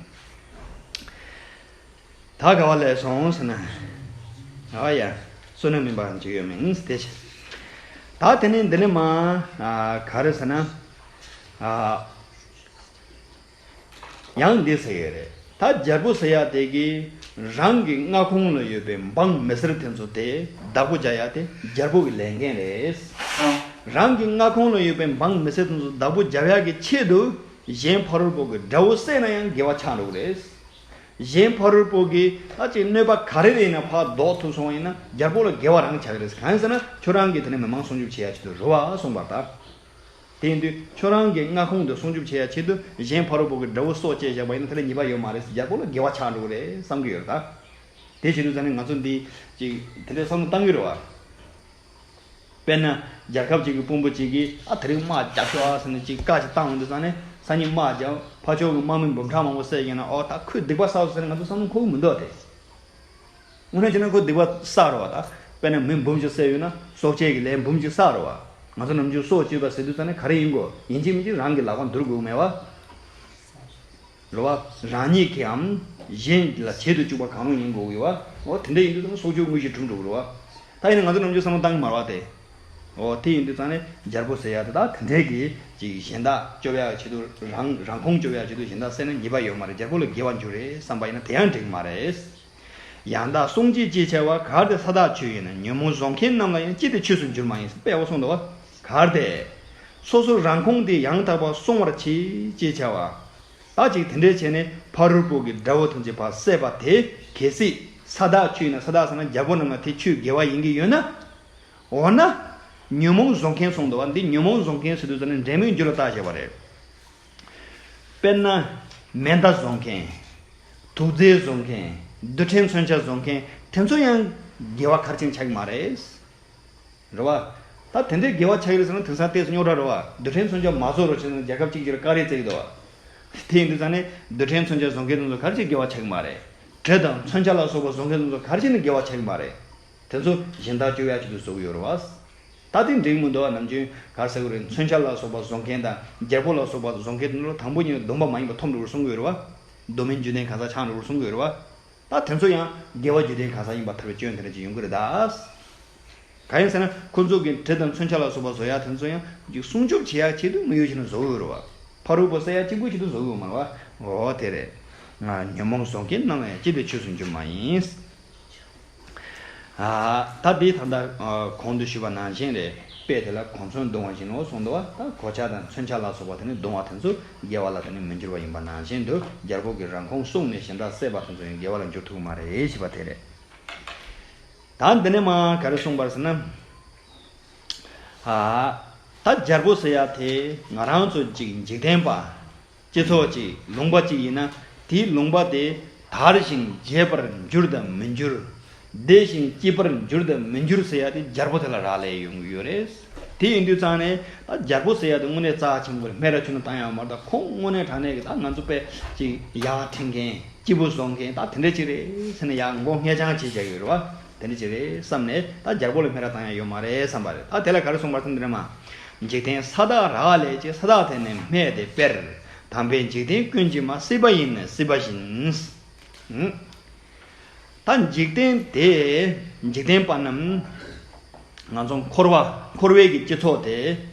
ད་ག་བ་ལས་སོང་ཟེར་ན། ཨ་ཡ། བསོད་ནམས་མིན་པའང་འཇིགས་ཡུལ་མིན་དེ་བྱས། ད་དེ་ནས་འདི་ནས་མ། ཨ་ག་རེ་ཟེར་ན། ཨ་ཡང་འདི་ཟེར་ཡས་རེད། ད་རྒྱལ་པོ་ཟེར་ཡ་དེ་གིས་རང་གི་མངའ་ཁོངས་ལ་ཡོད་པའི་འབངས་མི་སེར་དེ་ཚོ་དེ་བདག་པོ་རྒྱག་ཡ་དེ་རྒྱལ་པོ་གི་ལས་འགན་རེད། རང་གི་མངའ་ཁོངས་ལ་ཡོད་པའི་འབངས་མི་སེར་དེ་ཚོ་བདག་པོ་རྒྱག་ཡ་གི་ཆེད་དུ་གཞན་ཕ་རོལ་པོ་གི་དགྲ་བོ་བསད་ན་ཡང་དགེ་བ་ཆགས་འགྲོ་གི་རེད། གཞན་ཕ་རོལ་པོ་གིས་ད་ཅིག་གནོད་པ་ག་རེ་རེད་ན་ཕར་ཟློག་ཐུབ་སོང་བ་ཡིན་ན་རྒྱལ་པོ་ལ་དགེ་བ་རང་ཆགས་ཀྱི་རེད། གང་ཡིན་ཟེར་ན་ཁྱོད་རང་གིས་དེ་ནས་མི་མང་སྲུང་སྐྱོབ་བྱེད་ཡ་ཆེད་དུ་རེད་བ་གསུངས་པ་ལྟར། དེ་ཡིན་དུས་ཁྱོད་རང་གི་མངའ་ཁོངས་དེ་སྲུང་སྐྱོབ་བྱེད་ཡ་ཆེད་དུ་གཞན་ཕ་རོལ་པོ་གི་དགྲ་བོ་སྲོག་བཅད་བཞག་པ་ཡིན་ན་དེ་ལ་ཉེས་པ་ཡོད་མ་རེད། རྒྱལ་པོ་ལ་དགེ་བ་ཆགས་འགྲོ་གི་རེད་བསམ་གྱི་ཡོད་རེད་ད། དེ་བྱེད་དུས་ཙང་ནས་ང་ཚོ་འདི་ཅིག་དེ་འདྲའི་བསམ་བློ་བཏང་གི་རེད་བ། དཔེར་ན་རྒྱལ་ཁབ་ཅིག་གི་དཔོན་པོ་ཅིག་གིས་ཨ་དེ་རིང་དམག་རྒྱབ་ཤོག་ཨ་ཟེར་ནས་ཅིག་བཀའ་ཅིག་བཏང་འོང་དུས་ཙང་ནས་སང་ཉིན་དམག་རྒྱབ་ཕར་ཕྱོགས་ཀྱི་དམག་མི་འབུམ་ཕྲག་མང་པོ་བསད་ཀྱིན་ན་ཨོ་ད་ཁོས་སྡིག་པ་བསགས་སོང་ཟེར་ནས་ང་ཚོ་བསམ་བློ་འཁོར་གི་མི་འདུག་སྟེ། དངོས་གནས་བྱས་ན་ཁོས་སྡིག་པ་བསགས་རེད་བ་ད། དཔེར་ན་མི་འབུམ་གཅིག་བསད་ཡོད་ན་སྲོག་བཅད་ཀྱི་ལན་འབུམ་གཅིག་བསགས་རེད་བ། ང་ཚོ་ནམ་རྒྱུན་སྲོག་གཅོད་པ་ཟེར་དུས་ཙང་ནས་ག་རེ་ཡིན་གོ། ཡིན་གཅིག་མིན་གཅིག་རང་གི་ལག་པ་འདུལ་དགོས་མེད་བ། རེད་བ། རང་ཉིད་ཀྱིའམ་གཞན་ལ་བྱེད་དུ་བཅུག་པ་གང་རུང་ཡིན་དགོས་ཀྱི་བ། འོ་དེ་འདྲ་ཡིན་དུས་ཙང་སྲོག་གཅོད་དངོས་གཞི་གྲུབ་འགྲོ་གི་རེད་བ། ད་ཡིན་ན་ང་ཚོ་ནམ་རྒྱུན་བསམ་བློ་བཏང་གི་མ་རེད་བ་དེ། འོ་དེ་ཡིན་དུས་ཙང་ནས་རྒྱལ་པོ་ཟེར་ཡ་དེ་དག་དེ་འདྲའི་གི་ཅིག་གཞན་དག་སྐྱོབ་ཡ་ཆེད་དུ་རང་རང་ཁོངས་སྐྱོབ་ཡ་ཆེད་དུ་གཞན་དག་བསད་ན་ཉེས་པ་ཡོད་མ་རེད། རྒྱལ་པོ་ལ་དགེ་བ་འགྱུར་རེད་བསམ་པ་ཡིན་ན་དེ་ཡང་འགྲིག་མ་རེད། ཡང་དག་སྲུང་བྱེད་ཅེས་བྱ་བ་གལ་ཏེ་ས་བདག་ཆོས་ཡིན་ན་ཉོན་མོངས་བཟོ་མཁན་རྣམས་ལ་ཡང་ཅི་སྟེ་ཆོས་སུ་འགྱུར་མ་ཡིན་ཟེར་དཔེ་ཡག་པོ་གསུངས་འདུག་བ། གལ་ཏེ། སོ་སོ་རང་ཁོངས་དེ་ཡང་དག་པར་སྲུང་བར་བྱེད་ཅེས་བྱ་བ། ད་ཅིག་དེ་འདྲས་བྱས་ནས་ཕ་རོལ་པོ་གི་དགྲ་བོ་ཐམས་ཅད་ཕར་བསད་པ་དེ་གལ་སྲིད་ས་བདག་ཁྱོད་ཡིན་ན། ས་བདག་ཟེར་ན་རྒྱལ་པོ་རྣམས་ལ་དེ་ཁྱོད་དགེ་བ་ཡིན་གྱི་ཡོད་ན། འོ་ན། ཉོན་མོངས་བཟོ་མཁན་གསུངས་འདུག་བ། འདི་ཉོན་མོངས་བཟོ་མཁན་ཟེར་དུས་ཙམ་ནས་འབྲེལ་མོལ་རྒྱུ་ལ་བལྟ་བྱས་པ་རེད། དཔེར་ན། མེ་མདའ་བཟོ་མཁན། དུག་རྫས་བཟོ་མཁན། རྡུལ་ཕྲན་མཚོན་ཆ་བཟོ་མཁན་དེ་ཚོ་ཡང་དགེ་བ་ག་རེ་བྱས་ནས་ཆགས་ཀྱི་མ་རེད། རེད་བ། ད་དེ་འདྲའི་དགེ་བ་ཆགས་ཀྱི་རེད་ཟེར་ན་དེང་སང་ཏོག་ཙམ་རྙོག་དྲ་རེད་བ། རྡུལ་ཕྲན་མཚོན་ཆ་མ་བཟོ་རོགས་བྱས་ན་རྒྱལ་ཁབ་གཅིག་གྱུར་བཀག་རེས་བྱེད་ཀྱི་འདུག་བ། དེ་ཡིན་དུས་ཙང་ནས་རྡུལ་ཕྲན་མཚོན་ཆ་བཟོ་མཁན་དེ་ཚོ་ག་རེ་བྱས་དགེ་བ་ཆགས་ཀྱི་མ་རེད། གྲི་དང་མཚོན་ཆ་ལ་སོགས་པ་བཟོ་མཁན་དེ་ཚོ་ག་རེ་བྱས་ནས་དགེ་བ་ཆགས་ཀྱི་མ་རེད། དེ་ཚོ་གཞན་དག་སྐྱོབ་ཡག་ཆེད་དུ་བཟོ་གི་ཡོད་རེད་བ། ད་དེ་འགྲིག་མི་འདུག་བ། ནམ་རྒྱུན་ག་རེ་ཟེར་དགོས་རེད། མཚོན་ཆ་ལ་སོགས་པ་བཟོ་མཁན་དང་རྒྱལ་པོ་ལ་སོགས་པ་བཟོ་མཁན་དེ་ཚོ་དང་པོ་ཉིད་སྡོམ་པ་མ་ཡིན་པ་འཐོབ་འགྲོ་གསུང་གི་ཡོད་རེད་བ། སྡོམ་མིན་རྒྱུ་ལྡན་གང་ཟག་ཆགས་འགྲོ་གསུང་གི་ཡོད་རེད་བ། ད་དེ་ཚོ་ཡང་དགེ་བ་རྒྱུ་ལྡན་གང་ཟག་ཡིན་པ་ཐལ་བའི་སྐྱོན་དེ་འདྲ་ཅིག་ཡོང་གི་རེད་ད། གང་ཡིན་ཟེར་ན་ཁོ་ཚོ་གི་གྲི་དང་མཚོན་ཆ་ལ་སོགས་པ་བཟོ་ཡ་དེ་ཚོ་ཡང་ཅིག་སྲུང་སྐྱོབ་བྱེད་ཡ་ཆེད་དུ་དངོས་ཡོད་བྱས་ནས་བཟོ་གི་ཡོད་རེད་བ། ཕ་རོལ་པོ་བསད་ཡ་གཅིག་པུ་ཆེད་དུ་བཟོ་གི་ཡོད་མ་རེད་བ། འོ་དེ་རེད། ང་ཉོན་མོངས་བཟོ་མཁན་རྣམས་ལ་ཡང་ཅི་སྟེ་ཆོས་སུ་འགྱུར་མ་ཡིན། ཨ། ད་འདི་ད་ལྟ་ཨ་གོང་དུ་ཞུས་པ་ནང་བཞིན་རེད། དཔེ་དེ་ལ་གོ་མཚོན་བརྡུང་བ་བཞིན་ནོ་གསུངས་འདུག་བ། ད་གོ་ཆ་དང་མཚོན་ཆ་ལ་སོགས་པ་དེ་ནི་བརྡུང་བ་དེ་ཚོ་དགེ་བ་ལ་དེ་ནི་མི་འགྱུར་བ་ཡིན་པ་ནང་བཞིན་དུ་རྒྱལ་པོ་གི་རང་ཁོངས་སྲུང་ནས་གཞན་དག་བསད་པ་དེ་ཚོ་ཡང་དགེ་བ་ལ་འགྱུར་ཐུབ་ཀྱི་མ་རེད་ཞེས་པ་དེ་རེད། ད་འདི་ནས་མ་ག་རེ་གསུངས་པ་རེད་ཟེར་ན། ཨ། ད་རྒྱལ་པོ་ཟེར་ཡ་དེ་ང་རང་ཚོ་གཅིག་འཇིག་རྟེན་པ། སྤྱི་ཚོགས་ཀྱི་ལུང་པ་གཅིག་ཡིན་ན་དེའི་ལུང་པ་དེ་དར་ཞིང་རྒྱས་པར་འགྱུར་དང་མི་འགྱུར། བདེ་ཞིང་སྐྱིད་པར་འགྱུར་དང་མི་འགྱུར་ཟེར་ཡ་དེ་རྒྱལ་པོ་དེ་ལ་རག་ལས་ཡོང་གི་ཡོད་རེད། དེ་ཡིན་དུས་ཙང་ནས་ད་རྒྱལ་པོ་ཟེར་ཡ་དེ་དངོས་གནས་རྩ་ཆེན་པོ་རེད། སྨད་ར་ཆུང་ནས་བཏང་ཡ་མ་རེད། ད་ཁོང་དངོས་གནས་དྲང་གནས་ཀྱི་ད་ང་ཚོ་དཔེ་ཅིག་ཡར་འཐེན་མཁན་སྐྱིད་པོ་བཟོ་མཁན་ད་དེ་འདྲ་ཅིག་རེད་ཟེར་ནས་ཡར་མགོ་སྔས་འཆང་བྱེད་བྱ་ཡོད་རེད་བ། དེ་འདྲ་ཅིག་རེད་བསམ་ནས་ད་རྒྱལ་པོ་ལ་སྨད་ར་བཏང་ཡ་ཡོད་མ་རེད་བསམ་པ་རེད། ད་དེ་ལ་ག་རེ་གསུངས་པ་རེད་ཟེར་ན། འདི་ནས་མ། འཇིག་རྟེན་ས་བདག་རག་ལས་ཀྱི། ས་བདག་དེ་ནི་སྨད་དེ་དཔེར། དམ་པའི་འཇིག་རྟེན་ཀུན་གྱི་མ། སྲིད་པ་ཡི་ནི་སྲིད་པ་བཞིན། ཨུ། ད་འཇིག་རྟེན་དེ། འཇིག་རྟེན་པ་རྣམས། ང་ཚོ་འཁོར་བ། འཁོར་བའི་གི་སྤྱི་ཚོགས་དེ་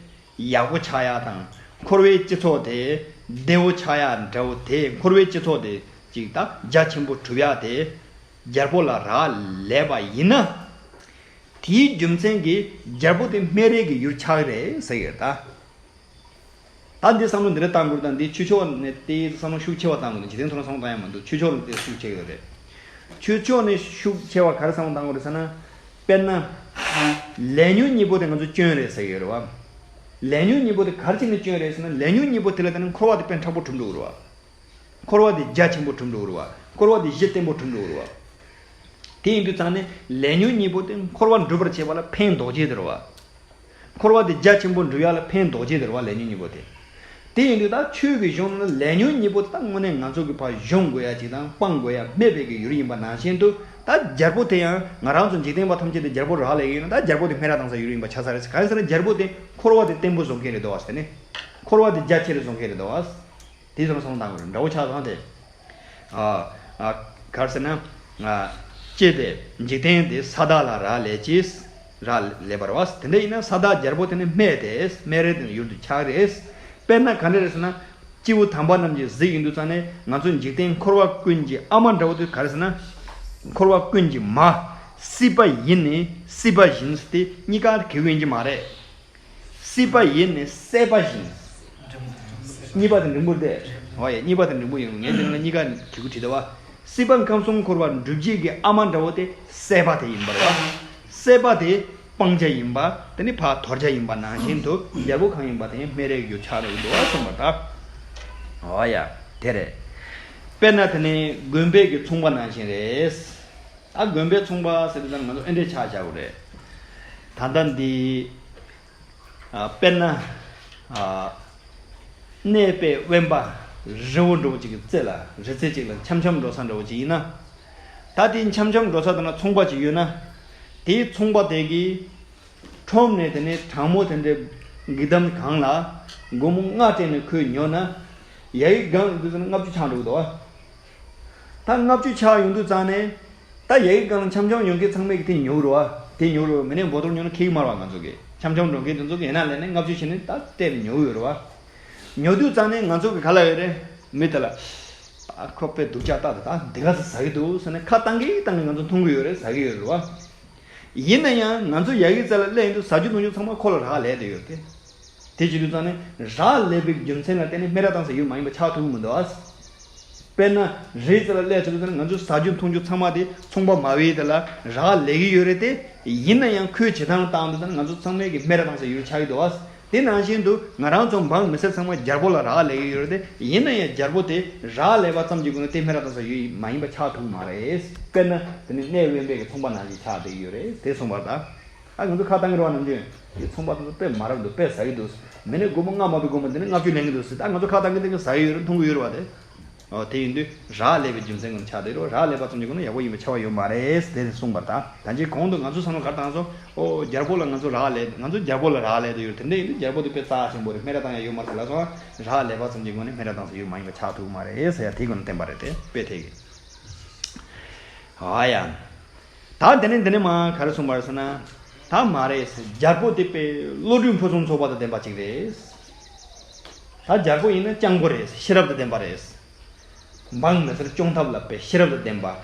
ཡག་པོ་ཆགས་ཡ་དང་། འཁོར་བའི་སྤྱི་ཚོགས་དེ་བདེ་བོ་ཆགས་ཡ་འདྲ་བོ་དེ། འཁོར་བའི་སྤྱི་ཚོགས་དེ་ཅིག་ད་རྒྱ་ཆེན་པོ་གྲུབ་ཡ་དེ་རྒྱལ་པོ་ལ་རག་ལས་པ་ཡིན་ན། དེའི་རྒྱུ་མཚན་གྱིས་རྒྱལ་པོ་དེ་སྨད་རའི་གི་ཡུལ་ཆགས་རེད་ཟེར་གི་ད། ད་འདི་བསམ་བློ་འདི་འདྲ་བཏང་དགོས་དང་། འདི་ཆོས་ཕྱོགས་ནས་དེའི་བསམ་བློ་ཤུགས་ཆེ་བ་བཏང་དགོས་དང་། འཇིག་རྟེན་ཐོག་ནས་བསམ་བློ་བཏང་ཡ་མ་འདུག་ཆོས་ཕྱོགས་ནས་དེ་ཤུགས་ཆེ་གི་རེད། ཆོས་ཕྱོགས་ནས་ཤུགས་ཆེ་བ་ག་རེ་བསམ་བློ་བཏང་དགོས་རེད་ཟེར་ན། དཔེར་ན། ལས་ཉོན་གཉིས་པོ་དེ་ང་ཚོ་སྐྱོན་རེད་ཟེར་གི་ཡོད་རེད་བ། ལས་ཉོན་གཉིས་པོ་དེ་ག་རེ་བྱས་ནས་སྐྱོན་རེད་ཟེར་ན། ལས་ཉོན་གཉིས་པོ་དེ་ལ་བརྟེན་ནས་འཁོར་བ་དེ་དཔེ་མཁྲེགས་པོ་གྲུབ་འགྲོ་གི་རེད་བ། འཁོར་བ་དེ་རྒྱ་ཆེན་པོ་གྲུབ་འགྲོ་གི་རེད་བ། འཁོར་བ་དེ་གཞི་བརྟན་པོ་གྲུབ་འགྲོ་གི་རེད་བ། དེ་ཡིན་དུས་ཙང་ནས་ལས་ཉོན་གཉིས་པོ་དེ་འཁོར་བ་འགྲུབ་པར་བྱེད་པ་ལ་ཕན་འདོགས་བྱེད་དེ་རེད་བ། འཁོར་བ་དེ་རྒྱ་ཆེན་པོ་འགྲུབ་ཡ་ལ་ཕན་འདོགས་བྱེད་དེ་རེད་བ། ལས་ཉོན་གཉིས་པོ་དེ། དེ་ཡིན་དུས་ད་ཆོས་ཀྱི་གཞུང་ནང་ལ་ལས་ཉོན་གཉིས་པོ་དེ་ད་དངོས་གནས་ང་ཚོ་གི་ཕར་གཞོམ་དགོས་ཡ་ཅིག་དང་སྤང་དགོས་ཡ་སྨད་པའི་གི་ཡུལ་ཡིན་པ་ནང་བཞིན་དུ། ད་རྒྱལ་པོ་དེ་ཡང་ང་རང་ཚོ་འཇིག་རྟེན་པ་ཐམས་ཅད་དེ་རྒྱལ་པོ་རག་ལས་ཡིན་ན། ད་རྒྱལ་པོ་དེ་སྨད་ར་བཏང་ས་ཡུལ་ཡིན་པ་ཆགས་ས་རེད། གང་ཡིན་ཟེར་ན་རྒྱལ་པོ་དེ་འཁོར་བ་དེ་བརྟན་པོ་བཟོ་མཁན་རེད་འདུག་བ་ཟེར་ནས། འཁོར་བ་དེ་རྒྱ་ཆེ་རུ་བཟོ་མཁན་རེད་འདུག་བ། དེ་ཚོ་ལ་བསམ་བློ་བཏང་དགོས་རེད། འདྲ་བོ་ཆགས་སོང་དེ། ཨ། ཨ། ག་རེ་ཟེར་ན། ཨ། ཅི་སྟེ་འཇིག་རྟེན་དེ་ས་བདག་ལ་རག་ལས་ཀྱི། རག་ལས་པར་བ། དེ་འདྲ་ཡིན་ན་ས་བདག་རྒྱལ་པོ་དེ་ནི་སྨད་དེ། སྨད་རེ་དེ་ཡུལ་དུ་ཆགས་རེད། དཔེར་ན་ག་འདྲ་རེད་ཟེར་ན། སྐྱེ་བོ་དམ་པ་རྣམས་ཀྱིས་གཟིགས་ཡོང་དུས་ཙང་ནས་ང་ཚོ་འཇིག་རྟེན་འཁོར་བ་ཀུན་གྱི་ཨ་མ་འདྲ་བོ་དེ་ག་རེ་ཟེར་ན། འཁོར་བ་ཀུན་གྱི་མ། སྲིད་པ་ཡི་ནི་སྲིད་པ་བཞིན་ཟེར་དེ་གཉིས་ཀ་གི་ཡིན་གྱི་མ་རེད། སྲིད་པ་ཡི་ནི་སྲེད་པ་བཞིན། གཉིས་པ་དེ་འབྲིང་པོ་རེད། འོ་ཡ། གཉིས་པ་དེ་འབྲིང་པོ་ཡིན། ངས་དེ་ལ་གཉིས་ཀ་གི་གུ་བྲིས་ཏེ་བ། སྲིད་པ་ཁམས་གསུམ་འཁོར་བ་འགྲུབ་བྱེད་ཀྱི་ཨ་མ་འདྲ་བོ་དེ་སྲེད་པ་དེ་ཡིན་པ་རེད་བ། སྲེད་པ་དེ་སྤང་བྱ་ཡིན་པ་དེ་ནི་ཕར་དོར་བྱ་ཡིན་པ་ནང་བཞིན་དུ་རྒྱལ་པོ་གང་ཡིན་པ་དེ་སྨད་རེ་གི་ཡུལ་ཆགས་རེད་འདུག་བ་གསུངས་པ་ད། འོ་ཡ། དེ་རེད། དཔེར་ན་དེ་ནི་དགོན་པའི་གི་ཚོང་པ་ནང་བཞིན་རེད། ད་དགོན་པའི་ཚོང་པ་ཟེར་དུས་ཙང་ང་ཚོ་ཨེ་འདྲས་ཆ་བཞག་དགོས་རེད། ད་ལྟ་འདི། ཨ། དཔེར་ན། ཨ། གནས་དཔེ་དབེན་པ་རི་བོ་འདྲ་བོ་ཅིག་གི་རྩེ་ལ། རི་རྩེ་ཅིག་ལ་འཆམ་འཆམ་འགྲོ་ས་འདྲ་བོ་ཅིག་ཡིན་ན། ད་དེ་འཆམ་འཆམ་འགྲོ་ས་དེ་ན་ཚོང་པ་ཅིག་ཡོད་ན། དེའི་ཚོང་པ་དེ་གིས་ཁྲོམ་ནས་དེ་ནས་གྲང་མོ་དེ་འདྲའི་གི་འདམ་གང་ལ་སྒོར་མོ་ལྔ་སྤྲད་ནས་ཁོས་ཉོས་ན། ཡ་ཡི་སྒང་དུ་ལྔ་བཅུ་ཆགས་འགྲོ་གི་འདུག་བ། ད་ལྔ་བཅུ་ཆགས་ཡོང་དུས་ཙང་ནས། ད་ཡ་ཡི་སྒང་ལ་འཆམ་འཆམ་ཡོང་མཁན་ཚང་མས་ཀྱི་དེ་ཉོ་རུ་བ། དེ་ཉོ་རུ་བ། མི་ནས་འབོ་དོར་ཉོ་ན་ཁེ་གི་མ་རུ་བ། ང་ཚོ་གི་འཆམ་འཆམ་འགྲོ་མཁན་དེ་ཚོ་གི་ཡིན་ན་ལས་ནས་ལྔ་བཅུ་བྱས་ནས་ད་སྟེར་ཉོ་གི་ཡོད་རུ་བ། ཉོ་དུས་ཙང་ནས་ང་ཚོ་གི་ག་ལ་ཡོད་རེད། མི་དེ་ལ། ཨ། ཁོ་དཔེ་སྡུག་ཅག་ལྟ་དེ་ད་འདི་ག་ཚོད་ཟ་གི་འདུག་ཟེར་ནས་ཁ་བཏང་གི་བཏང་གི་ང་ཚོ་མཐོང་གི་ཡོད་རེད། ཟ་གི་ཡོད་རུ་བ། ཡིན་ན་ཡང་ང་ཚོ་ཡ་གི་རྩ་ལ་སླེབས་ཡོང་དུས་ཟ་རྒྱུ་འཐུང་རྒྱུ་ཚང་མ་ཁོ་ལ་རག་ལས་དེ་ཡོད་དེ། དེ་བྱེད་དུས་ཙང་ནས་རག་ལས་པའི་རྒྱུ་མཚན་ལ་བརྟེན་ནས་སྨད་ར་བཏང་ས་ཡོད་མ་ཡིན་པ་ཆགས་ཐུབ་ཀྱི་མི་འདུག་ཨ། དཔེར་ན་རི་རྩེ་ལ་སླེབས་ཚར་དུས་ཙང་ནས་ང་ཚོའི་ཟ་རྒྱུ་འཐུང་རྒྱུ་ཚང་མ་དེ་ཚོང་པ་མ་བྱས་དེ་ལ་རག་ལས་ཀྱི་ཡོད་རེད་དེ། ཡིན་ན་ཡང་ཁོའི་བྱེད་སྟངས་ལ་བཏང་དུས་ཙང་ནས་ང་ཚོ་ཚང་མས་ཀྱི་སྨད་ར་བཏང་ས་ཡོད་ཆགས་ཀྱི་འདུག་ཨ། དེ་ནང་བཞིན་དུ་ང་རང་ཚོ་འབངས་མི་སེར་ཚང་མ་རྒྱལ་པོ་ལ་རག་ལས་ཀྱི་ཡོད་རེད་དེ། ཡིན་ན་ཡང་རྒྱལ་པོ་དེ་རག་ལས་པ་ཙམ་གྱི་སྒོ་ནས་དེ་སྨད་ར་བཏང་ས་ཡོད་མ་ཡིན་པ་ཆགས་ཐུབ་མ་རེད། དཔེར་ན་དེ་ནི་གནས་དབེན་པའི་གི་ཚོང་པ་ནང་བཞིན་ཆགས་བསྡད་ཀྱི་ཡོད་རེད་དེ་གསུངས་པ་དང་། ཨ། ང་ཚོ་ཁ་བཏང་གི་རེད་བ། ནམ་རྒྱུན་དེ་ཚོང་པ་དེ་ཚོ་དཔེ་མ་རབས་འདུག་དཔེ་ཟ་གི་འདུག་མི་ནི་སྒོར་མོ་ལྔ་མ་གཏོགས་སྒོར་མོ་དེ་ནི་ལྔ་བཅུ་ལེན་གི་འདུག་ཟེར། ད་ང་ཚོ་ཁ་བཏང་གི་དེ་གི་ཟ་གི་ཡོད་རེད། འཐུང་གི་ཡོད་རེད་བ་དེ། ཨོ། དེ་ཡིན་དུས་རག་ལས་པའི་རྒྱུ་མཚན་ཀུན་ཆགས་བསྡད་རོགས། རག་ལས་པ་ཙམ་གྱི་སྒོ་ནས་ཡག་པོ་ཡིན་པ་ཆགས་པ་ཡོད་མ་རེད་དེ་གསུངས་པར་ད། ད་ཅི་གོང་དུ་ང་ཚོ་བསམ་བློ་ག་རེ་བཏང་སོང་། ཨོ། རྒྱལ་པོ་ལ་ང་ཚོ་རག་ལས། ང་ཚོ་རྒྱལ་པོ་ལ་རག་ལས་དུ་ཡོད། དེ་འདྲ་ཡིན་དུས་རྒྱལ་པོ་དེ་དཔེ་རྩ་ཆེན་པོ་རེད། སྨད་ར་བཏང་ཡ་ཡོད་མ་རེད་ལབ་སོང་། རག་ལས་པ་ཙམ་གྱི་སྒོ་ནས་སྨད་ར་བཏང་ས་ཡོད་མ་ཡིན་པ་ཆགས་ཐུབ་མ་རེད་ཟེར་ཡ་དེ་ཀུན་བསྟན་པ་རེད་དེ། དཔེ་དེ་གི། ཨ་ཡ། ད་དེ་ནས་འདི་ནས་མ་ག་རེ་གསུངས་པ་རེད་ཟེར་ན། ད་མ་རེད། རྒྱལ་པོ་དེ་དཔེ་བློ་གྲོས་ཕུན་སུམ་ཚོགས་པ་དང་ལྡན་པ་ཅིག་རེད། ད་རྒྱལ་པོ་ཡིན་ན་སྤྱང་པོ་རེད། ཤེས་རབ་དང་ལྡན་པ་རེད། འབངས་མི་སེར་སྐྱོང་ཐབས་ལ་དཔེ་ཤེས་རབ་དང་ལྡན་པ།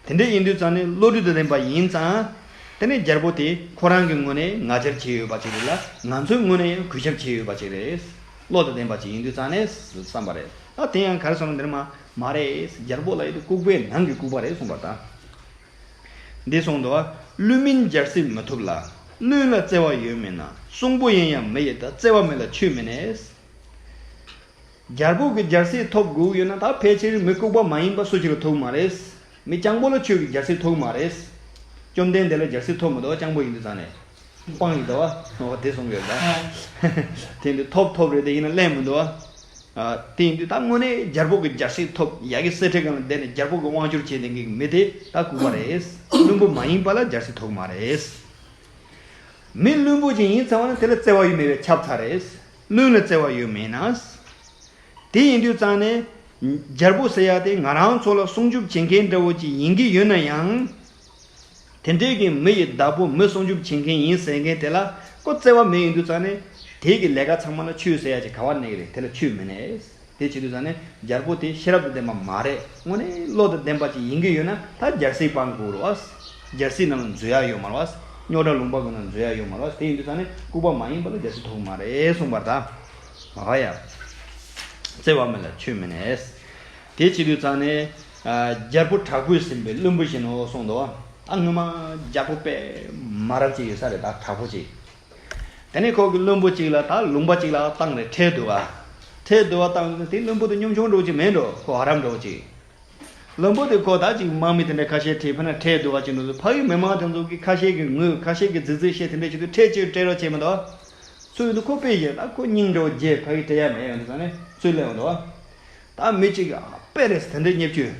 དེ་འདྲ་ཡིན་དུས་ཙང་ནས་བློ་གྲོས་དང་ལྡན་པ་ཡིན་ཙང་། དེ་ནས་རྒྱལ་པོ་དེ་ཁོ་རང་གི་ངོས་ནས་ང་རྒྱལ་བྱས་ཡོད་པ་ཅིག་རེད་ལ། ང་ཚོའི་ངོས་ནས་ཡང་གུས་ཞབས་བྱས་ཡོད་པ་ཅིག་རེད། བློ་དང་ལྡན་པ་ཅིག་ཡིན་དུས་ཙང་ནས་བསམ་པ་རེད། ད་དེ་ཡང་ག་རེ་གསུངས་ན་འདིར་མ། མ་རེད། རྒྱལ་པོ་ལ་ཡོད་དུས་ལྐུགས་པའི་ནང་གི་ལྐུགས་པ་རེད་གསུངས་པ་དང་། འདི་གསུངས་འདུག་བ། བླུན་མིན་རྒྱལ་སྲིད་མི་ཐོབ་ལ། བླུན་ལ་བརྩེ་བ་ཡོད་མིན་ན། གསོང་པོ་ཡིན་ཡང་མི་ཡི་བདག་བརྩེ་བ་མེད་ལ་ཆོས་མི་གནས། རྒྱལ་པོ་གི་རྒྱལ་སྲིད་ཐོབ་དགོས་ཡོད་ན་ད་ཕལ་ཆེར་མི་ལྐུགས་པ་མ་ཡིན་པ་སུ་ཞིག་ལ་ཐོབ་མ་རེད། མི་སྤྱང་པོ་ལ་ཆོས་ཀྱི་རྒྱལ་སྲིད་ཐོབ་མ་རེད། བཅོམ་ལྡན་འདས་ལ་རྒྱལ་སྲིད་ཐོབ་མི་འདུག་སྤྱང་པོ་ཡིན་དུས་ཙང་ནས། སྤང་ཡིན་འདུག་བ། འོ་དེ་གསུང་གི་ཡོད་ད། དེ་འདི་ཐོབ་ཐོབ་རེད་དེ་ཡིན་ན་ལན་མི་འདུག་བ། དེ་ཡིན་དུས་ད་དངོས་གནས་རྒྱལ་པོ་གི་རྒྱལ་སྲིད་ཐོབ་ཡ་གི་གསེར་ཁྲི་སྒང་ལ་བསྡད་ནས་རྒྱལ་པོ་གི་དབང་སྒྱུར་བྱེད་མཁན་གྱི་མི་དེ་ད་ལྐུགས་པ་རེད། བླུན་པོ་མ་ཡིན་པ་ལ་རྒྱལ་སྲིད་ཐོབ་མ་རེད། མི་བླུན་པོ་ཅིག་ཡིན་ཚར་བ་ན་དེ་ལ་བརྩེ་བ་ཡོད་མེད་པའི་ཁྱབ་ཚར་རེད། བླུན་ལ་བརྩེ་བ་ཡོད་མེད་ན། དེ་ཡིན་དུས་ཙང་ནས། རྒྱལ་པོ་ཟེར་ཡ་དེ་ང་རང་ཚོ་ལ་སྲུང་སྐྱོབ་བྱེད་མཁན་འདྲ་བོ་ཅིག་ཡིན་གྱི་ཡོད་ན་ཡང་། དེ་འདྲའི་གི་མི་ཡི་བདག་པོ་མི་སྲུང་སྐྱོབ་བྱེད་མཁན་ཡིན་ཟེར་མཁན་དེ་ལ་ཁོ་བརྩེ་བ་མེད་ཡིན་དུས་ཙང་ནས། དེ་གི་ལས་ཀ་ཚང་མ་ལ་ཆོས་ཟེར་ཡ་ཅིག་ག་བ་གནས་ཀྱི་རེད། དེ་ལ་ཆོས་མི་གནས། དེ་བྱེད་དུས་ཙང་ནས་རྒྱལ་པོ་དེ་ཤེས་རབ་དང་ལྡན་པ་མ་རེད། དངོས་གནས་བློ་དང་ལྡན་པ་ཅིག་ཡིན་གྱི་ཡོད་ན་ད་རྒྱལ་སྲིད་སྤང་དགོས་རེད་བ། རྒྱལ་སྲིད་ནང་ལ་འཛུལ་ཡ་ཡོད་མ་རེད་བ། རྙོག་དྲ་ལུང་པ་ཀུན་ནང་འཛུལ་ཡ་ཡོད་མ་རེད་བ། དེ་ཡིན་དུས་ཙང་ནས་ལྐུགས་པ་མ་ཡིན་པ་ལ་རྒྱལ་སྲིད་ཐོབ་མ་རེད་གསུངས་པར་ད། ཨ་ཡ། བརྩེ་བ་མེད་ལ་ཆོས་མི་གནས། དེ་བྱེད་དུས་ཙང་ནས། ཨ། རྒྱལ་པོ་དྲག་པོས་ཟིན་པའི་བླུན་པོ་བཞིན་ནོ་གསུངས་འདུག་ཨ། སྔོན་མ་རྒྱལ་པོ་དཔེ་མ་རབས་ཅིག་ཡོད་ས་རེད་ད། དྲག་པོ་ཅིག་དེ་ནས་ཁོ་གི་བློན་པོ་གཅིག་ལ་ད་ལུང་པ་གཅིག་ལ་བཏང་རེད། ཁྲལ་བསྡུ་བ། ཁྲལ་བསྡུ་བ་བཏང་དུས་དེ་བློན་པོ་དེ་གཉོམ་ཆུང་འདྲ་བོ་ཅིག་མིན་འགྲོ། ཁོ་ཨ་རམ་འདྲ་བོ་ཅིག་བློན་པོ་དེ་ཁོ་ད་ཅིག་དམག་མི་དེ་འདྲ་ཁ་ཤས་ཁྲིད། ཕ་ན་ཁྲལ་བསྡུ་བ་ཅིག་འགྲོ་དུས་ཕ་གི་མི་མང་དེ་ཚོ་གི་ཁ་ཤས་ཀྱི་ངོས་ཁ་ཤས་ཀྱི་རྫིག་རྫིག་བཤད། དེ་འདྲ་བྱེད་དུས་ཁྲལ་ཅིག་སྤྲད་རོགས་བྱེད་མི་འདུག་ཚུལ་དུ་ཁོ་དཔེ་བཞག་ད་ཁོ་སྙིང་འདྲ་བོ་རྗེ་ཕ་གི་སྤྲད་ཡ་མེད་ཡོང་དུས་ཙང་ནས་ཚུལ་ལས་ཡོང་འདུག་ད་མི་གཅིག་གི་དཔེ་རེད་དེ་འདྲ་བརྙས་བཅོས།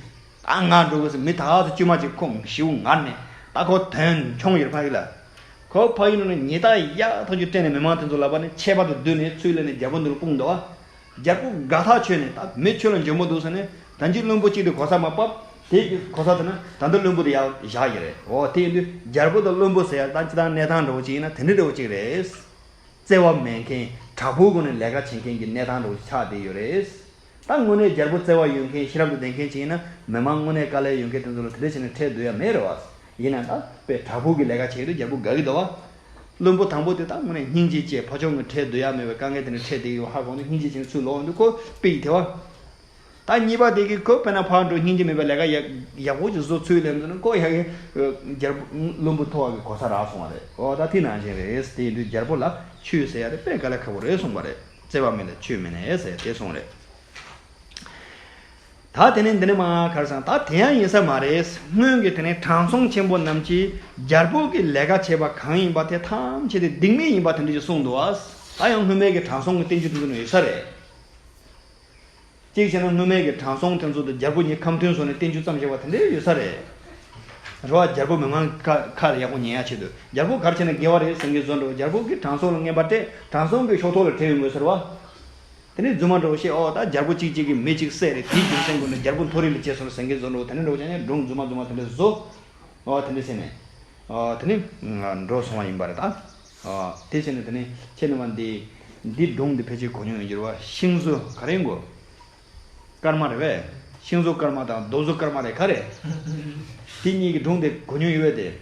ད་ང་འགྲོ་དགོས་ཟེར་མི་ད་ག་ཚོད་དཀྱུས་མ་ཅིག་ཁོ་ཞིའུ་ངར་ནས་ད་ཁོ་དོན་ཆུང་ཡོད་ཕ་གི་ལ། ཁོ་ཕ་གི་ནང་ནས་ཉེས་རྡུང་ཡག་ཐག་ཆོད་སྤྲད་ནས་མི་མང་དེ་ཚོ་ལག་པ་ནས་ཆད་པ་དང་བསྡུས་ནས་ཚུར་ལེན་ནས་རྒྱལ་པོ་འདི་ལ་སྤུངས་འདུག་བ། རྒྱལ་པོ་དགའ་ཐག་ཆོད་ནས་ད་མི་ཁྱོད་ལ་འཇོན་པོ་འདུག་ཟེར་ནས་ད་ཅི་བློན་པོ་གཅིག་དེ་གོ་ས་མ་བབས། དེ་གི་གོ་ས་དེ་ན་ད་ལྟ་བློན་པོ་དེ་ཡར་བཞག་ཡོད་རེད། འོ་དེ་ཡིན་དུས་རྒྱལ་པོ་དང་བློན་པོ་ཟེར་ཡ་ད་ཅི་ད་གནས་སྟངས་འདྲ་བོ་ཅིག་ཡིན་ན་དེ་འདྲ་འདྲ་བོ་ཅིག་རེད། བརྩེ་བ་མེད་མཁན་དྲག་པོའི་སྒོ་ནས་ལས་ཀ་བྱེད་མཁན་གྱི་གནས་སྟངས་འདྲ་བོ་ཆགས་བསྡད་ཡོད་རེད། ད་དངོས་གནས་རྒྱལ་པོ་བརྩེ་བ་ཡོད་མཁན་ཤེས་རབ་དང་ལྡན་མཁན་ཅིག་ཡིན་ན་མི་མང་དངོས་གནས་དཀའ་ལས་ཡོད་མཁན་དེ་ཚོ་ལ་དེ་འདྲ་བྱས་ནས་ཁྲལ་བསྡུ་ཡ་མེད་རེད་བ། ཡིན་ན་ད་དཔེ་དྲག་པོ་གི་ལས་ཀ་བྱེད་དུས་རྒྱལ་པོ་དགའ་གི་འདུག་བ། བློན་པོ་དང་པོ་དེ་ད་དངོས་གནས་སྙིང་རྗེ་སྐྱེས། ཕ་ཕྱོགས་ངོས་ཁྲལ་བསྡུ་ཡ་མེད་པའི་དཀའ་ངལ་དེ་འདྲ་འཕྲད་བསྡད་ཡོད་ཧ་གོ་ནས་སྙིང་རྗེ་སྐྱེས་ནས་ཚུར་ལོག་འོང་དུས་ཁོ་དཔེ་ཡི་དེ་བ། ད་གཉིས་པ་དེ་གིས་ཁོ་དཔེར་ན་ཕར་འགྲོ་སྙིང་རྗེ་མེད་པའི་ལས་ཀ་ཡག་ཡག་པོ་ཅིག་བཟོ་ཚུལ་ལས་མི་འདུག་ན་ཁོ་ཡ་གི་རྒྱལ་པོ་བློན་པོ་མཐོ་བ་གི་གོ་ས་རག་སོང་བ་རེད། འོ་ད་དེ་ནང་བཞིན་རེད། དེ་ཡིན་དུས་རྒྱལ་པོ་ལ་ཆོས་ཟེར་ཡ་དེ་དཔེ་དཀའ་ལས་ཁག་པོ་རེད་གསུངས་པ་རེད། བརྩེ་བ་མེད་ལ་ཆོས་མི་གནས་ཟེར་དེ་གསུངས་རེད། ད་དེ་ནས་འདི་ནས་མ་ག་རེ་སོང་། ད་དེ་ཡང་ཡིན་ས་མ་རེད། སྔོན་གྱི་དེ་ནས་དྲང་སྲོང་ཆེན་པོ་རྣམས་ཀྱིས་རྒྱལ་པོ་གི་ལས་ཀ་བྱས་པ་གང་ཡིན་པ་དེ་ཐམས་ཅད་དེ་སྡིག་མེད་ཡིན་པ་དེ་འདྲ་ཞིག་གསུངས་འདུག་བ། ད་ཡང་སྔོན་མའི་གི་དྲང་སྲོང་གི་བསྟན་བཅོས་དེ་ཚོ་ནང་ཡོད་ས་རེད། གཅིག་བྱས་ན་སྔོན་མའི་གི་དྲང་སྲོང་དེ་ཚོ་དང་རྒྱལ་པོ་གཉིས་ཁ་མཐུན་བཟོས་ནས་བསྟན་བཅོས་བརྩམས་བཞག་པ་དེ་འདྲ་ཡོད་ས་རེད། རེད་བ། རྒྱལ་པོ་མི་མང་ཁ་ཁ་ལ་ཡག་པོ་ཉན་ཡ་ཆེད་དུ་རྒྱལ་པོ་ག་རེ་བྱས་ན་དགེ་བ་རེད་ཟེར་མཁན་བཟོ་འདྲ་བོ། རྒྱལ་པོ་གིས་དྲང་སྲོང་ལ་རྔན་པ་སྤྲད། དྲང་སྲོང་གིས་ཤོག་ཐོག་ལ་ཁྲལ་ཡོང་དགོས་ཟེར་བ། དེ་ནས་རྫུན་མ་འདྲ་བོ་བཤད། ཨོ་ད་རྒྱལ་པོ་གཅིག་གཅིག་གིས་མི་གཅིག་བསད་རེད། དེའི་རྒྱུ་མཚན་ཀུན་ནས་རྒྱལ་པོ་མཐོ་རིས་ལ་སྐྱེས་སོང་ཟེར་མཁན་བཟོ་འདྲ་བོ། དེ་འདྲ་འདྲ་བོ་བྱས་ནས་སྒྲུང་རྫུན་མ་རྫུན་མ་དེ་འདྲ་བཟོ། ཨོ་དེ་འདྲ་བྱས་ནས། ཨོ་དེ་ནས་འགྲོ་སོང་བ་ཡིན་པ་རེད་ད། ཨོ་དེ་བྱས་ནས་དེ་ནས་ཁྱེད་རྣམ་པ་འདི་འདི་སྒྲུང་འདི་ཕལ་ཆེར་གོ་མྱོང་ཡོད་འགྱུར་བ། ཤིང་བཟོ་ག་རེ་ཡིན་གོ། སྐར་མ་རེད་པས། ཤིང་བཟོ་སྐར་མ་དང་རྡོ་བཟོ་སྐར་མ་རེད་ག་རེ། དེ་གཉིས་ཀྱི་སྒྲུང་དེ་གོ་མྱོང་ཡོད་པས་དེ།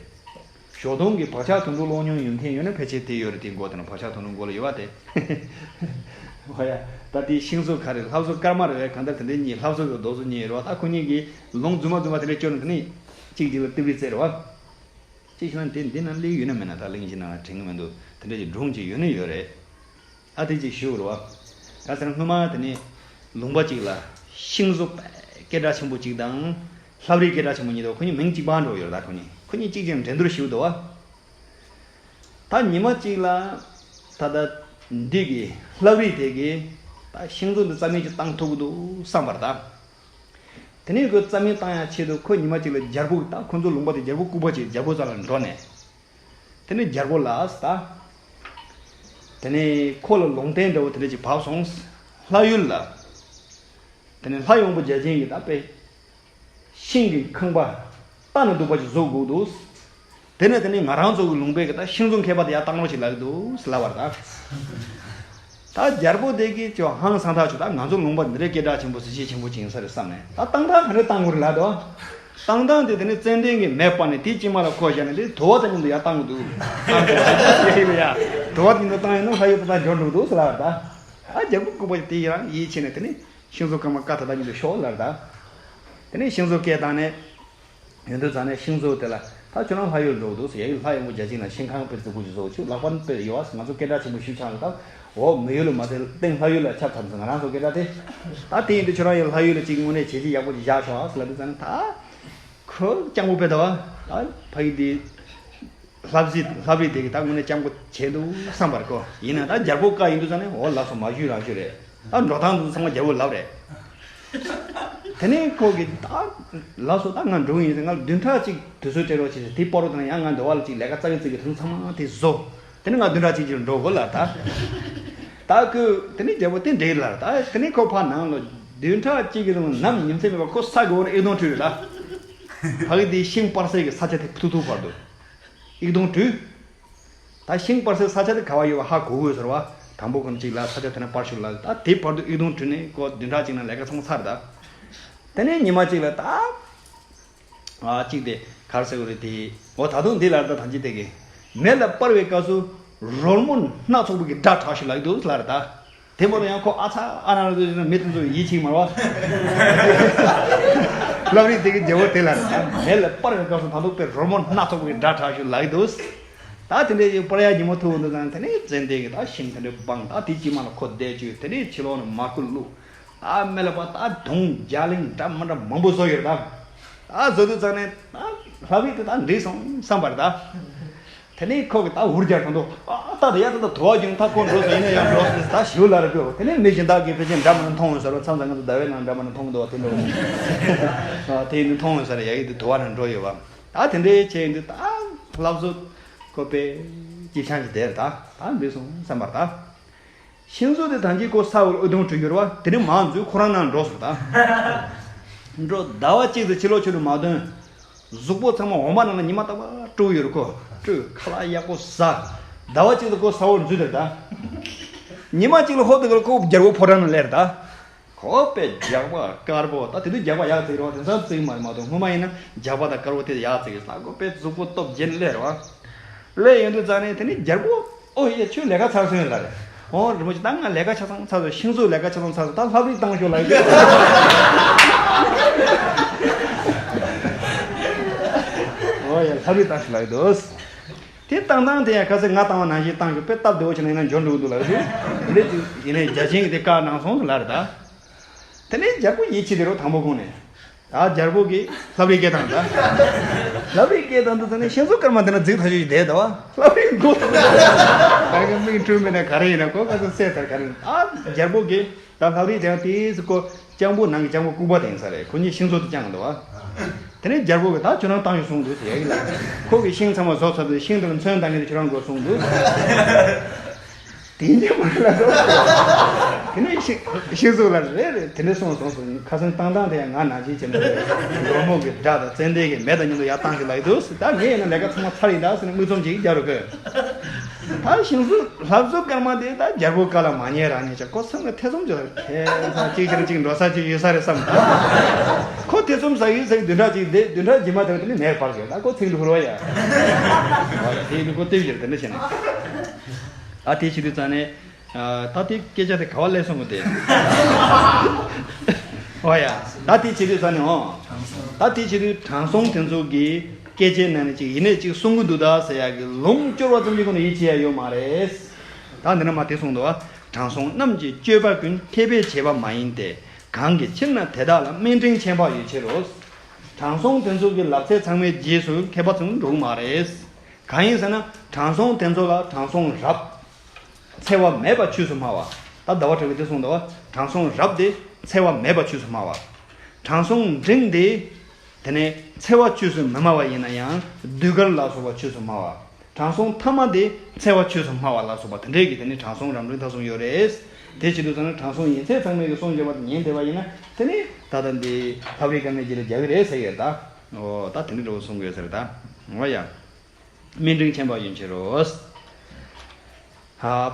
ཞོགས་དུང་གི་བག་ཆགས་དུད་འགྲོ་ཀློག་མྱོང་ཡོད་མཁན་ཡོད་ན་ཕལ་ཆེར་དེ་ཡོད་རེད། དེའི་མགོ་དེ་ན་བག་ཆགས་དུད་འགྲོ་མགོ་ལ་ཡོད་པ་དེ། ཧོ་ཡ། ད་དེའི་ཤིང་བཟོ་ག་རེ་ལྷ་བཟོ་སྐར་མ་རེད་བས། གང་ལྟར་དེ་འདྲའི་གཉིས་ལྷ་བཟོ་གི་རྡོག་བཟོ་གཉིས་རེད་བ། ད་ཁོ་གཉིས་ཀྱིས་ལུང་རྫུན་མ་རྫུན་མ་དེ་འདྲ་སྐྱོར་ནས་དེ་ནས་གཅིག་གཅིག་ལ་རྟིང་རི་རྩེ་རེད་བ། གཅིག་བྱས་ན་དེ་འདི་ན་གླིང་ཡོད་ན་མེད་ན་ད་གླིང་གཞི་ནང་ལ་དྲན་གི་མི་འདུག་དེ་འདྲ་གྱི་སྒྲུང་ཅིག་ཡོད་ན་ཡོད་རེད། ཨ་དེ་ཅིག་ཞུ་རོགས། ད་ཟེར་སྔོན་མ་དེ་ནས་ལུང་པ་ཅིག་ལ་ཤིང་བཟོ་དཔེ་སྐད་གྲགས་ཆེན་པོ་ཅིག་དང་ལྷ་བྲིས་སྐད་གྲགས་ཆེན་པོ་གཉིས་འདུག་ཁོ་གཉིས་མིང་གཅིག་པ་འགྲོ་ཡོད་རེད། ད་ཁོ་གཉིས་ཁོ་གཉིས་གཅིག་ཅིག་འགྲན་བསྡུར་ཞུ་འདུག་བ། ད་ཉི་མ་གཅིག་ལ་ད་ལྟ་འདི་གི་ལྷ་བྲིས་དེ་གི་ད་ཤིང་བཟོ་འདི་རྩ་མེད་ཅིག་བཏང་ཐུབ་ཀྱི་འདུག་བསམ་པར་ད། དེ་ནས་ཁོས་རྩ་མེད་བཏང་ཡག་ཆེད་དུ་ཁོ་ཉི་མ་གཅིག་ལ་རྒྱལ་པོ་ད་ཁོ་ཚོ་ལུང་པ་དེ་རྒྱལ་པོ་ལྐུགས་པ་ཅིག་རྒྱལ་པོ་རྩ་ལ་འགྲོ་ནས། དེ་ནས་རྒྱལ་པོ་ལ་ད། དེ་ནས་ཁོ་ལ་ལུང་བསྟན་འདྲ་བོ་དེ་འདྲ་ཅིག་བབས་སོང་། ལྷ་ཡུལ་ལ། དེ་ནས་ལྷ་ཡོང་པོ་བརྒྱ་བྱིན་གྱིས་ད་དཔེ། ཤིང་གི་ཁང་པ། རྟ་ནི་སྡུག་པ་ཅིག་བཟོ་དགོས་འདུག་དེ་ནས་དེ་ནས་ང་རང་ཚོ་གི་ལུང་པའི་གི་ད་ཤིང་བཟོ་མཁས་པ་དེ་ཡར་བཏང་རོགས་ཞེས་ལབ་ཀྱི་འདུག་ཟེར་ལབ་པ་རེད་ད། ད་རྒྱལ་པོ་དེ་གིས་ཅོ་ཧང་སང་ཐག་ཆོད། ད་ང་ཚོ་ལུང་པ་འདི་འདྲའི་སྐད་གྲགས་ཆེན་པོ་གཟི་བརྗིད་ཆེན་པོ་ཅིག་ཡིན་ས་རེད་བསམ་ནས། ད་བཏང་སྟངས་ག་འདྲ་བཏང་དགོས་རེད་ལབ་དོ། བཏང་སྟངས་དེ་དེ་ནས་ཙན་དན་གྱི་མེ་སྤར་ནས་དེའི་དཀྱིལ་མ་ལ་ཁོ་བཞག་ནས་དེ་དུ་བ་དང་མཉམ་དུ་ཡར་བཏང་གི་འདུག་བཏང་གི་འདུག་དུ་བ་དང་མཉམ་དུ་བཏང་ཡིན་ན་ལྷ་ཡུལ་ད་ལྟ་འབྱོར་འགྲོ་གི་འདུག་ཟེར་ལབ་པ་རེད་ད། ཨ་རྒྱལ་པོ་ལྐུགས་པ་དེ་ཡང་ཡིད་ཆེས་ནས་དེ་ནས་ཤིང་བཟོ་སྐར་མ་བཀའ་ད་ལྟ་མཉམ་དུ་ཤོག་ལབ་རེད་ད། དེ་ནས་ཤིང་བཟོ་སྐད་བཏང་ནས། ཡོང་དུས་ཙང་ནས་ཤིང་བཟོ་དེ་ལ་ད་ཁྱོད་རང་ལྷ་ཡུལ་འགྲོ་འདུག་ཟེར། ཡ་ཡི་ལྷ་ཡོང་པོ་བརྒྱ་བྱིན་ལ་ཤིང་ཁང་དཔེ་རྫིག་པོ་ཞིག་བཟོ་བྱུང་། ལག་པ་དཔེ་ཡོད་བ། ང་ཚོ་སྐད་གྲགས་ཆེན་པོ་ཞིག་ཆགས་ལ་ད། འོ་མི་ཡུལ་ལ་མ་དེ་སྟེང་ལྷ་ཡུལ་ལ་ཁྱབ་ཚར་ཟེར། ང་རང་ཚོ་སྐད་གྲགས་དེ། ད་དེ་ཡིན་དུས་ཁྱོད་རང་ཡི་ལྷ་ཡུལ་ལ་ཅིག་དངོས་གནས་བྱས་རྗེས་ཡག་པོ་ཅིག་བཞག་ཆོག་ཨ་ཟེར་ལབ་དུས་ཙང་ནས་ད། ཁོ་སྤྱང་པོ་དཔེ་ད་བ། ད་ཕ་གི་དེ། ལྷ་བྲིས་ལྷ་བྲིས་དེ་གི་ད་དངོས་གནས་སྤྱང་པོ་བྱས་འདུག་བསམ་པར་གོ། ཡིན་ན་ད་རྒྱལ་པོ་བཀའ་ཡིན་དུས་ཙང་ནས་འོ་ལགས་སོ་མ་ཞུས་རང་ཞུས་རེད། ད་འགྲོ་སྟངས་དེ་ཚང་མ་རྒྱལ་པོ་ལབ་རེད། དེ་ནས་ཁོ་གིས་ད་ལགས་སོ་ད་ང་འགྲོ་གི་ཡིན་ཟེར། ང་ལ་བདུན་ཕྲག་གཅིག་དུས་ཚོད་སྤྲད་རོགས་བྱེད་ཟེར། དེ་བར་དུ་ད་ཡང་ང་འདོད་པ་ལ་ཅིག་ལས་ཀ་རྩ་བའི་རྩིས་ཀྱི་དེ་ཚང་མ་དེ་བཟོ། དེ་ནས་ང་བདུན་ཕྲག་གཅིག་ཅིག་ལ་འགྲོ་དགོས་ལབ་ད། ད་ཁོས་དེ་ནས་རྒྱལ་པོ་དེ་འགྲིག་ལབ་ད། དེ་ནས་ཁོ་ཕར་ནང་ལ་བདུན་ཕྲག་གཅིག་གི་རིང་ལ་ནམ་ཉིན་མཚན་མེད་པར་ཁོ་ས་གི་འོག་ན་ཨིག་དོང་བྲུས་རེད་ད། ཕ་གི་དེ་ཤིང་སྤར་སའི་གི་ས་ཆ་དེ་ཐུག་ཐུག་བར་དུ། ཨིག་དོང་བྲུས། ད་ཤིང་སྤར་སའི་ས་ཆ་དེ་ག་བ་ཡོད་པ་ཧ་གོ་དགོས་ཟེར་བ། དང་པོ་ཁོ་གཅིག་ལ་ས་ཆ་དེ་ན་སྤར་ཤོག་ལབ། ད་དེ་བར་དུ་ཨིག་དོང་བྲུས་ནས་ཁོ་བདུན་ཕྲག་གཅིག་ནང་ལས་ཀ་ཚང་མ་ཚར་ད། དེ་ནས་ཉི་མ་གཅིག་ལ་ད། ཨ་གཅིག་དེ་ག་རེ་ཟེར་དགོས་རེད་དེ། འོ་ད་དུང་འདི་ལ་ད་ཐམས་ཅད་དེ་གི་མེ་ལ་སྤར་བའི་སྐབས་སུ་རོལ་མོ་སྣ་ཚོགས་པོ་གི་སྒྲ་གྲགས་ཤིག་ལབ་ཀྱི་འདུག་ལབ་རེད་ད། དེ་མ་གཏོགས་ཡང་ཁོ་ཨ་ཚ་ཨ་ན་ར་མི་དེ་ཚོ་ཡིད་ཆེས་མ་རེད་བ། ལྷ་བྲིས་དེ་གི་རྒྱལ་པོ་དེ་ལ་མེ་ལ་སྤར་བའི་སྐབས་སུ་ད་དུང་དཔེ་རོལ་མོ་སྣ་ཚོགས་པའི་སྒྲ་གྲགས་ཤིག་ལབ་ཀྱི་འདུག་ད་དེ་འདྲའི་སྤར་ཡག་ཉིན་མོ་ཐུག་འདུག་ཙང་དེ་ནས་ཙན་དན་གྱིས་ད་ཤིང་དེ་འདྲ་སྦངས། ད་དེ་དཀྱིལ་མ་ལ་ཁོ་བསྡད་བཅུག་དེ་ནས་ཕྱི་ལོགས་ནས་མར་ཁུ་བླུགས། ད་མེ་ལ་པ་ད་དུང་རྒྱ་གླིང་འདྲ་མི་འདྲ་མང་པོ་བཟོ་ཡོད་ད། ད་བཟོ་དུས་ཙང་ནས་ད་ལྷ་བྲིས་དེ་ད་འགྲིག་སོང་བསམ་པ་རེད་ད། དེ་ནས་ཁོ་གིས་ད་འུར་རྒྱག་དང་དུ། ཨ་ད་ད་ཡ་ད་ད་དུ་བ་བྱུང་། ད་ཁོ་འགྲོ་སོང་། ཡིན་ན་ཡང་འགྲོ་སོང་། ད་ཞུ་ལ་རེ་དགོས། དེ་ནས་མི་གཞན་དག་གིས་ཕལ་ཆེར་འདྲ་མི་འདྲ་མཐོང་འོང་ཟེར་བ། མཚམས་མཚམས་ང་ཚོ་ཟླ་བའི་ནང་འདྲ་མི་འདྲ་མཐོང་འདུག་བ། དེ་འདྲ་ཨ་དེ་ཡིན་དུས་མཐོང་འོང་ཟེར་ཡ་ཡིན་དུས་དུ་བ་ནང་འགྲོ་ཡོད་བ། ད་དེ་འདྲའི་བྱས་ཡིན་དུས་ད་ལྷ་བཟོ་ཁོ་པས་ཅི་ཆང་གི་དེར་ད་ད་འདྲིས་སོང་བསམ་པར་ད། ཤིང་བཟོ་དེ་ཐམས་ཅད་ཁོ་ས་འོག་ལ་ཨུ་དུང་བྲུས་ཡོད་རེད་བ། དེ་ནས་མར་འཛུལ་ཁོ་རང་ནང་འགྲོ་སོང་ད། འགྲོ་ཟླ་བ་གཅིག་ཙམ་ཕྱི་ལོགས་ཕྱོགས་ནས་མ་ཐོན། གཟུགས་པོ་ཚང་མ་འོ་མ་ནང་ལ་ཉི་མ་རྟག་པར་བཀྲུས་ཡོད་རེད་ཁོ། བཀྲུས་ཁ་ལག་ཡག་པོ་ཟ། ཟླ་བ་གཅིག་ཙམ་ཁོ་ས་འོག་འཛུལ་དེར་ད། ཉི་མ་གཅིག་ལ་ཧོབ་དེ་ག་ལ་ཁོ་རྒྱལ་པོ་ཕོ་བྲང་ནང་སླེབས་ད། ཁོ་པས་རྒྱགས་པ་དཀར་པོ། ད་དེ་དུས་རྒྱགས་པ་ཡག་ཙིག་རེད་བ། དེང་སང་ཙིག་མ་རེད་མ་གཏོགས། སྔོན་མ་ཡིན་ན་རྒྱགས་པ་དང་དཀར་པོ་དེ་ཡག་ཙིག་རེད། ལྷ་ཁོ་པས་གཟུགས་པོ་སྟོབས་རྒྱས་ནས་སླེབས་རེད་བ། སླེབས་ཡོང་དུས་ཙང་ནས་དེ་ནས་རྒྱལ་པོ། ཨོ་ཡ་ཁྱོད་ལས་ཀ་ཚར་སོང་ཡོད་ལ་རེད། ཨོ་རིན་པོ་ཆེ་ད་ང་ལས་ཀ་ཆ་ཚང་ཚར་སོང་། ཤིང་བཟོ་ལས་ཀ་ཆ་ཚང་ཚར་སོང་། ད་ལྷ་བྲིས་བཏང་ཤོག་ལབ་ཡོད། ཨོ་ཡ་ལྷ་བྲིས་བཏང་ཤོག་ལབ་ཡོད་འདུག་དེ་བཏང་སྟངས་དེ་ཡང་ཁ་སང་ང་བཏང་བ་ནང་བཞིན་བཏང་ཤོག་དཔེ་སྟབས་བདེ་བོ་བྱས་ན་ཡིན་ན་འབྱོར་འགྲོ་གི་འདུག་ལབ་ཡོད། དེ་འདྲ་ཅིག་ཡིན་ནའི་བརྒྱ་བྱིན་གྱིས་དེ་བཀའ་གནང་སོང་ལབ་རེད་ད། དེ་ནས་རྒྱལ་པོ་ཡིད་ཆེས་དེ་རུ་དང་པོ་དགོངས་ནས། ད་རྒྱལ་པོ་གིས་ལྷ་བྲིས་སྐད་བཏང་ད། ལྷ་བྲིས་སྐད་བཏང་དུས་ཙང་ནས་ཤིང་བཟོ་སྐར་མ་དེ་ན་རྫིག་ཐག་ཆོད་ཅིག་བསྡད་ད་བ། ལྷ་བྲིས་མགོ་ཐོག་ད་ག་མིག་བཀྲུས་མེད་ན་ག་རེ་ཡིན་ན་ཁོ་ག་ཚོད་སད་ཚར་ག་རེ་ཡིན། ད་རྒྱལ་པོ་གིས་ད་ལྷ་བྲིས་དེ་ཡང་དེས་ཁོ་སྤྱང་པོ་ནང་གི་སྤྱང་པོ་ལྐུགས་པ་དེ་ཡིན་ས་རེད། ཁོ་གཉིས་ཤིང་བཟོ་དེ་སྤྱང་འདུག་བ། དེ་ནས་རྒྱལ་པོ་གིས་ད་ཁྱོད་རང་བཏང་ཡོད་གསུངས་འདུག་ཟེར་ཡ་ཡིན་ལ། ཁོ་གིས་ཤིང་ཚང་མ་བཟོ་ཚར་དུས་ཤིང་དེ་ལ་ཚོན་བཏང་མཁན་དེ་ཁྱོད་རང་དགོས་གསུངས་འདུག་དེ་འདྲ་མ་ལ་དོ། དེ་ནས་ཤི་ཤི་གཟུགས་ལ་རེ་རེ་དེ་འདྲ་སོང་སོང་སོང་། ཁ་སང་བཏང་སྟངས་དེ་ཡང་ང་ནང་བཞིན་བྱས་ནས་རོལ་མོ་གི་སྒྲ་དང་ཙན་དན་གྱི་མེ་དང་མཉམ་དུ་ཡར་བཏང་ཞིག་ལབ་ཀྱི་འདུག་ད་ངས་ཡིན་ན་ལས་ཀ་ཚང་མ་ཚར་ཡིན་ད་ཟེར་ནས་མིག་བཙུམ་ཅིག་རྒྱབ་རོགས་གི། ད་ཞིང་བཟོ་ལྷ་བཟོ་སྐར་མ་དེ་ད་རྒྱལ་པོ་བཀའ་ལ་མ་ཉན་རང་ཉན་ཆ་ཁོ་སེམས་ལ་ཐེ་ཚོམ་ཅིག་ཁྱད་མཚར་གཅིག་ཤར་གཅིག་འགྲོ་ས་ཅིག་ཡོད་ས་རེད་བསམ། ཁོ་ཐེ་ཚོམ་ཟ་ཡོད་ཟེར་བདུན་ཕྲག་གཅིག་དེ་བདུན་ཕྲག་རྗེས་མ་དེར་དེ་ནི་མེད་པར་བཞག་ད་ཁོ་ཚིག་འདུག་རོ་ཡ། དེ་ནི་ཁོ་ལྟེབ་བཞག་དེ་འདྲ་བྱས་ནས། ད་དེ་བྱེད་དུས་ཙང་ནས། ད་དེ་སྐད་ཆ་དེ་ག་བ་སླེབས་སོང་གི་དེ། ཨོ་ཡ། ད་དེ་བྱེད་དུས་ཙང་ནས་ཨོ། ད་དེ་བྱེད་དུས་དྲང་སྲོང་དེ་ཚོ་གི་སྐད་ཆའི་ནང་ནས་ཅིག་ཡིན་ནས་ཅིག་གསུང་གི་འདུག་ད་ཟེར་ཡག་གི་ལུང་སྐྱོར་བ་ཙམ་གྱི་སྒོ་ནས་ཡིད་ཆེས་ཡ་ཡོད་མ་རེད། ད་འདི་ན་མ་དེ་གསུངས་འདུག་བ། དྲང་སྲོང་རྣམས་ཀྱི་སྤྱོད་པ་ཀུན། མཁས་པས་བྱས་པ་མ་ཡིན་ཏེ། གང་གི་ཕྱིར་ན་དེ་དག་ལ། དམན་འབྲིང་ཁྱད་འཕགས་ཡོད་ཕྱིར་རོ། དྲང་སྲོང་དེ་ཚོ་གི་ལབ་ཚད་ཚང་མའི་རྗེས་སུ་མཁས་པ་ཚོ་འགྲོ་གི་མ་རེད། གང་ཡིན་ཟེར་ན་དྲང་སྲོང་དེ་ཚོ་ལ་དྲང་སྲོང་རབ། འཚེ་བ་མེད་པ་ཆོས་སུ་སྨྲ་བ། ད་ཟླ་བ་གྲགས་པས་དེ་གསུངས་འདུག་བ། དྲང་སྲོང་རབ་དེ་འཚེ་བ་མེད་པ་ཆོས་སུ་སྨྲ་བ། དྲང་སྲོང་འབྲིང་དེ། དེ་ནས་འཚེ་བ་ཆོས་སུ་མི་སྨྲ་བ་ཡིན་ན་ཡང་ཟློས་གར་ལ་སོགས་པ་ཆོས་སུ་སྨྲ་བ། དྲང་སྲོང་ཐ་མ་དེ་འཚེ་བ་ཆོས་སུ་སྨྲ་བ་ལ་སོགས་པ་དེ་འདྲས་ཀྱི་དེ་ནི་དྲང་སྲོང་རབ་འབྲིང་ཐ་གསུམ་ཡོད་རེད། དེ་བྱེད་དུས་ཙང་ནས་དྲང་སྲོང་ཡིན་ཚད་ཚང་མས་ཀྱི་གསུང་བརྗོད་པ་དེ་ཉན་བསྡད་པ་ཡིན་ན་དེ་ནི་ད་ལྟ་འདི་ལྷ་བྲིས་དཀར་མའི་རྗེས་ལ་རྒྱག་གི་རེད་ཟེར་ཡོད་ད། ཨོ་ད་དེ་འདྲས་འགྲོ་གསུང་གི་ཡོད་ཟེར་ད། ཨོ་ཡ། དམན་འབྲིང་ཁྱད་འཕགས་ཡིན་ཕྱིར་རོ།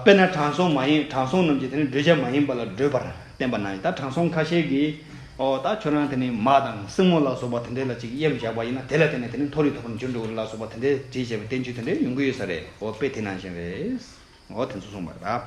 དཔེར་ན་དྲང་སྲོང་མ་ཡིན་དྲང་སྲོང་རྣམས་ཀྱི་དེ་ནི་བགྲོད་བྱ་མ་ཡིན་པ་ལ་བགྲོད་པར་བསྟན་པ་ན་ད་དྲང་སྲོང་ཁ་ཤས་ཀྱིས་ཨོ་ད་ཁྱོད་རང་དེ་ནི་མ་དང་སྲིང་མོ་ལ་སོགས་པ་དེ་འདྲས་ལ་ཅིག་གཡེམ་བཞག་པ་ཡིན་ན་དེ་ལ་བརྟེན་ནས་དེ་ནི་མཐོ་རིས་མཐོ་པོར་འགྱུར་འགྲོ་གི་རེད་ལ་སོགས་པ་དེ་འདྲས་བྲིས་བྱས་པའི་བསྟན་བཅོས་དེ་འདྲས་ཡོང་གི་ཡོད་ས་རེད། ཨོ་དཔེ་དེ་ནང་བཞིན་རེད། ཨོ་དེ་ཚོ་གསུངས་པ་རེད།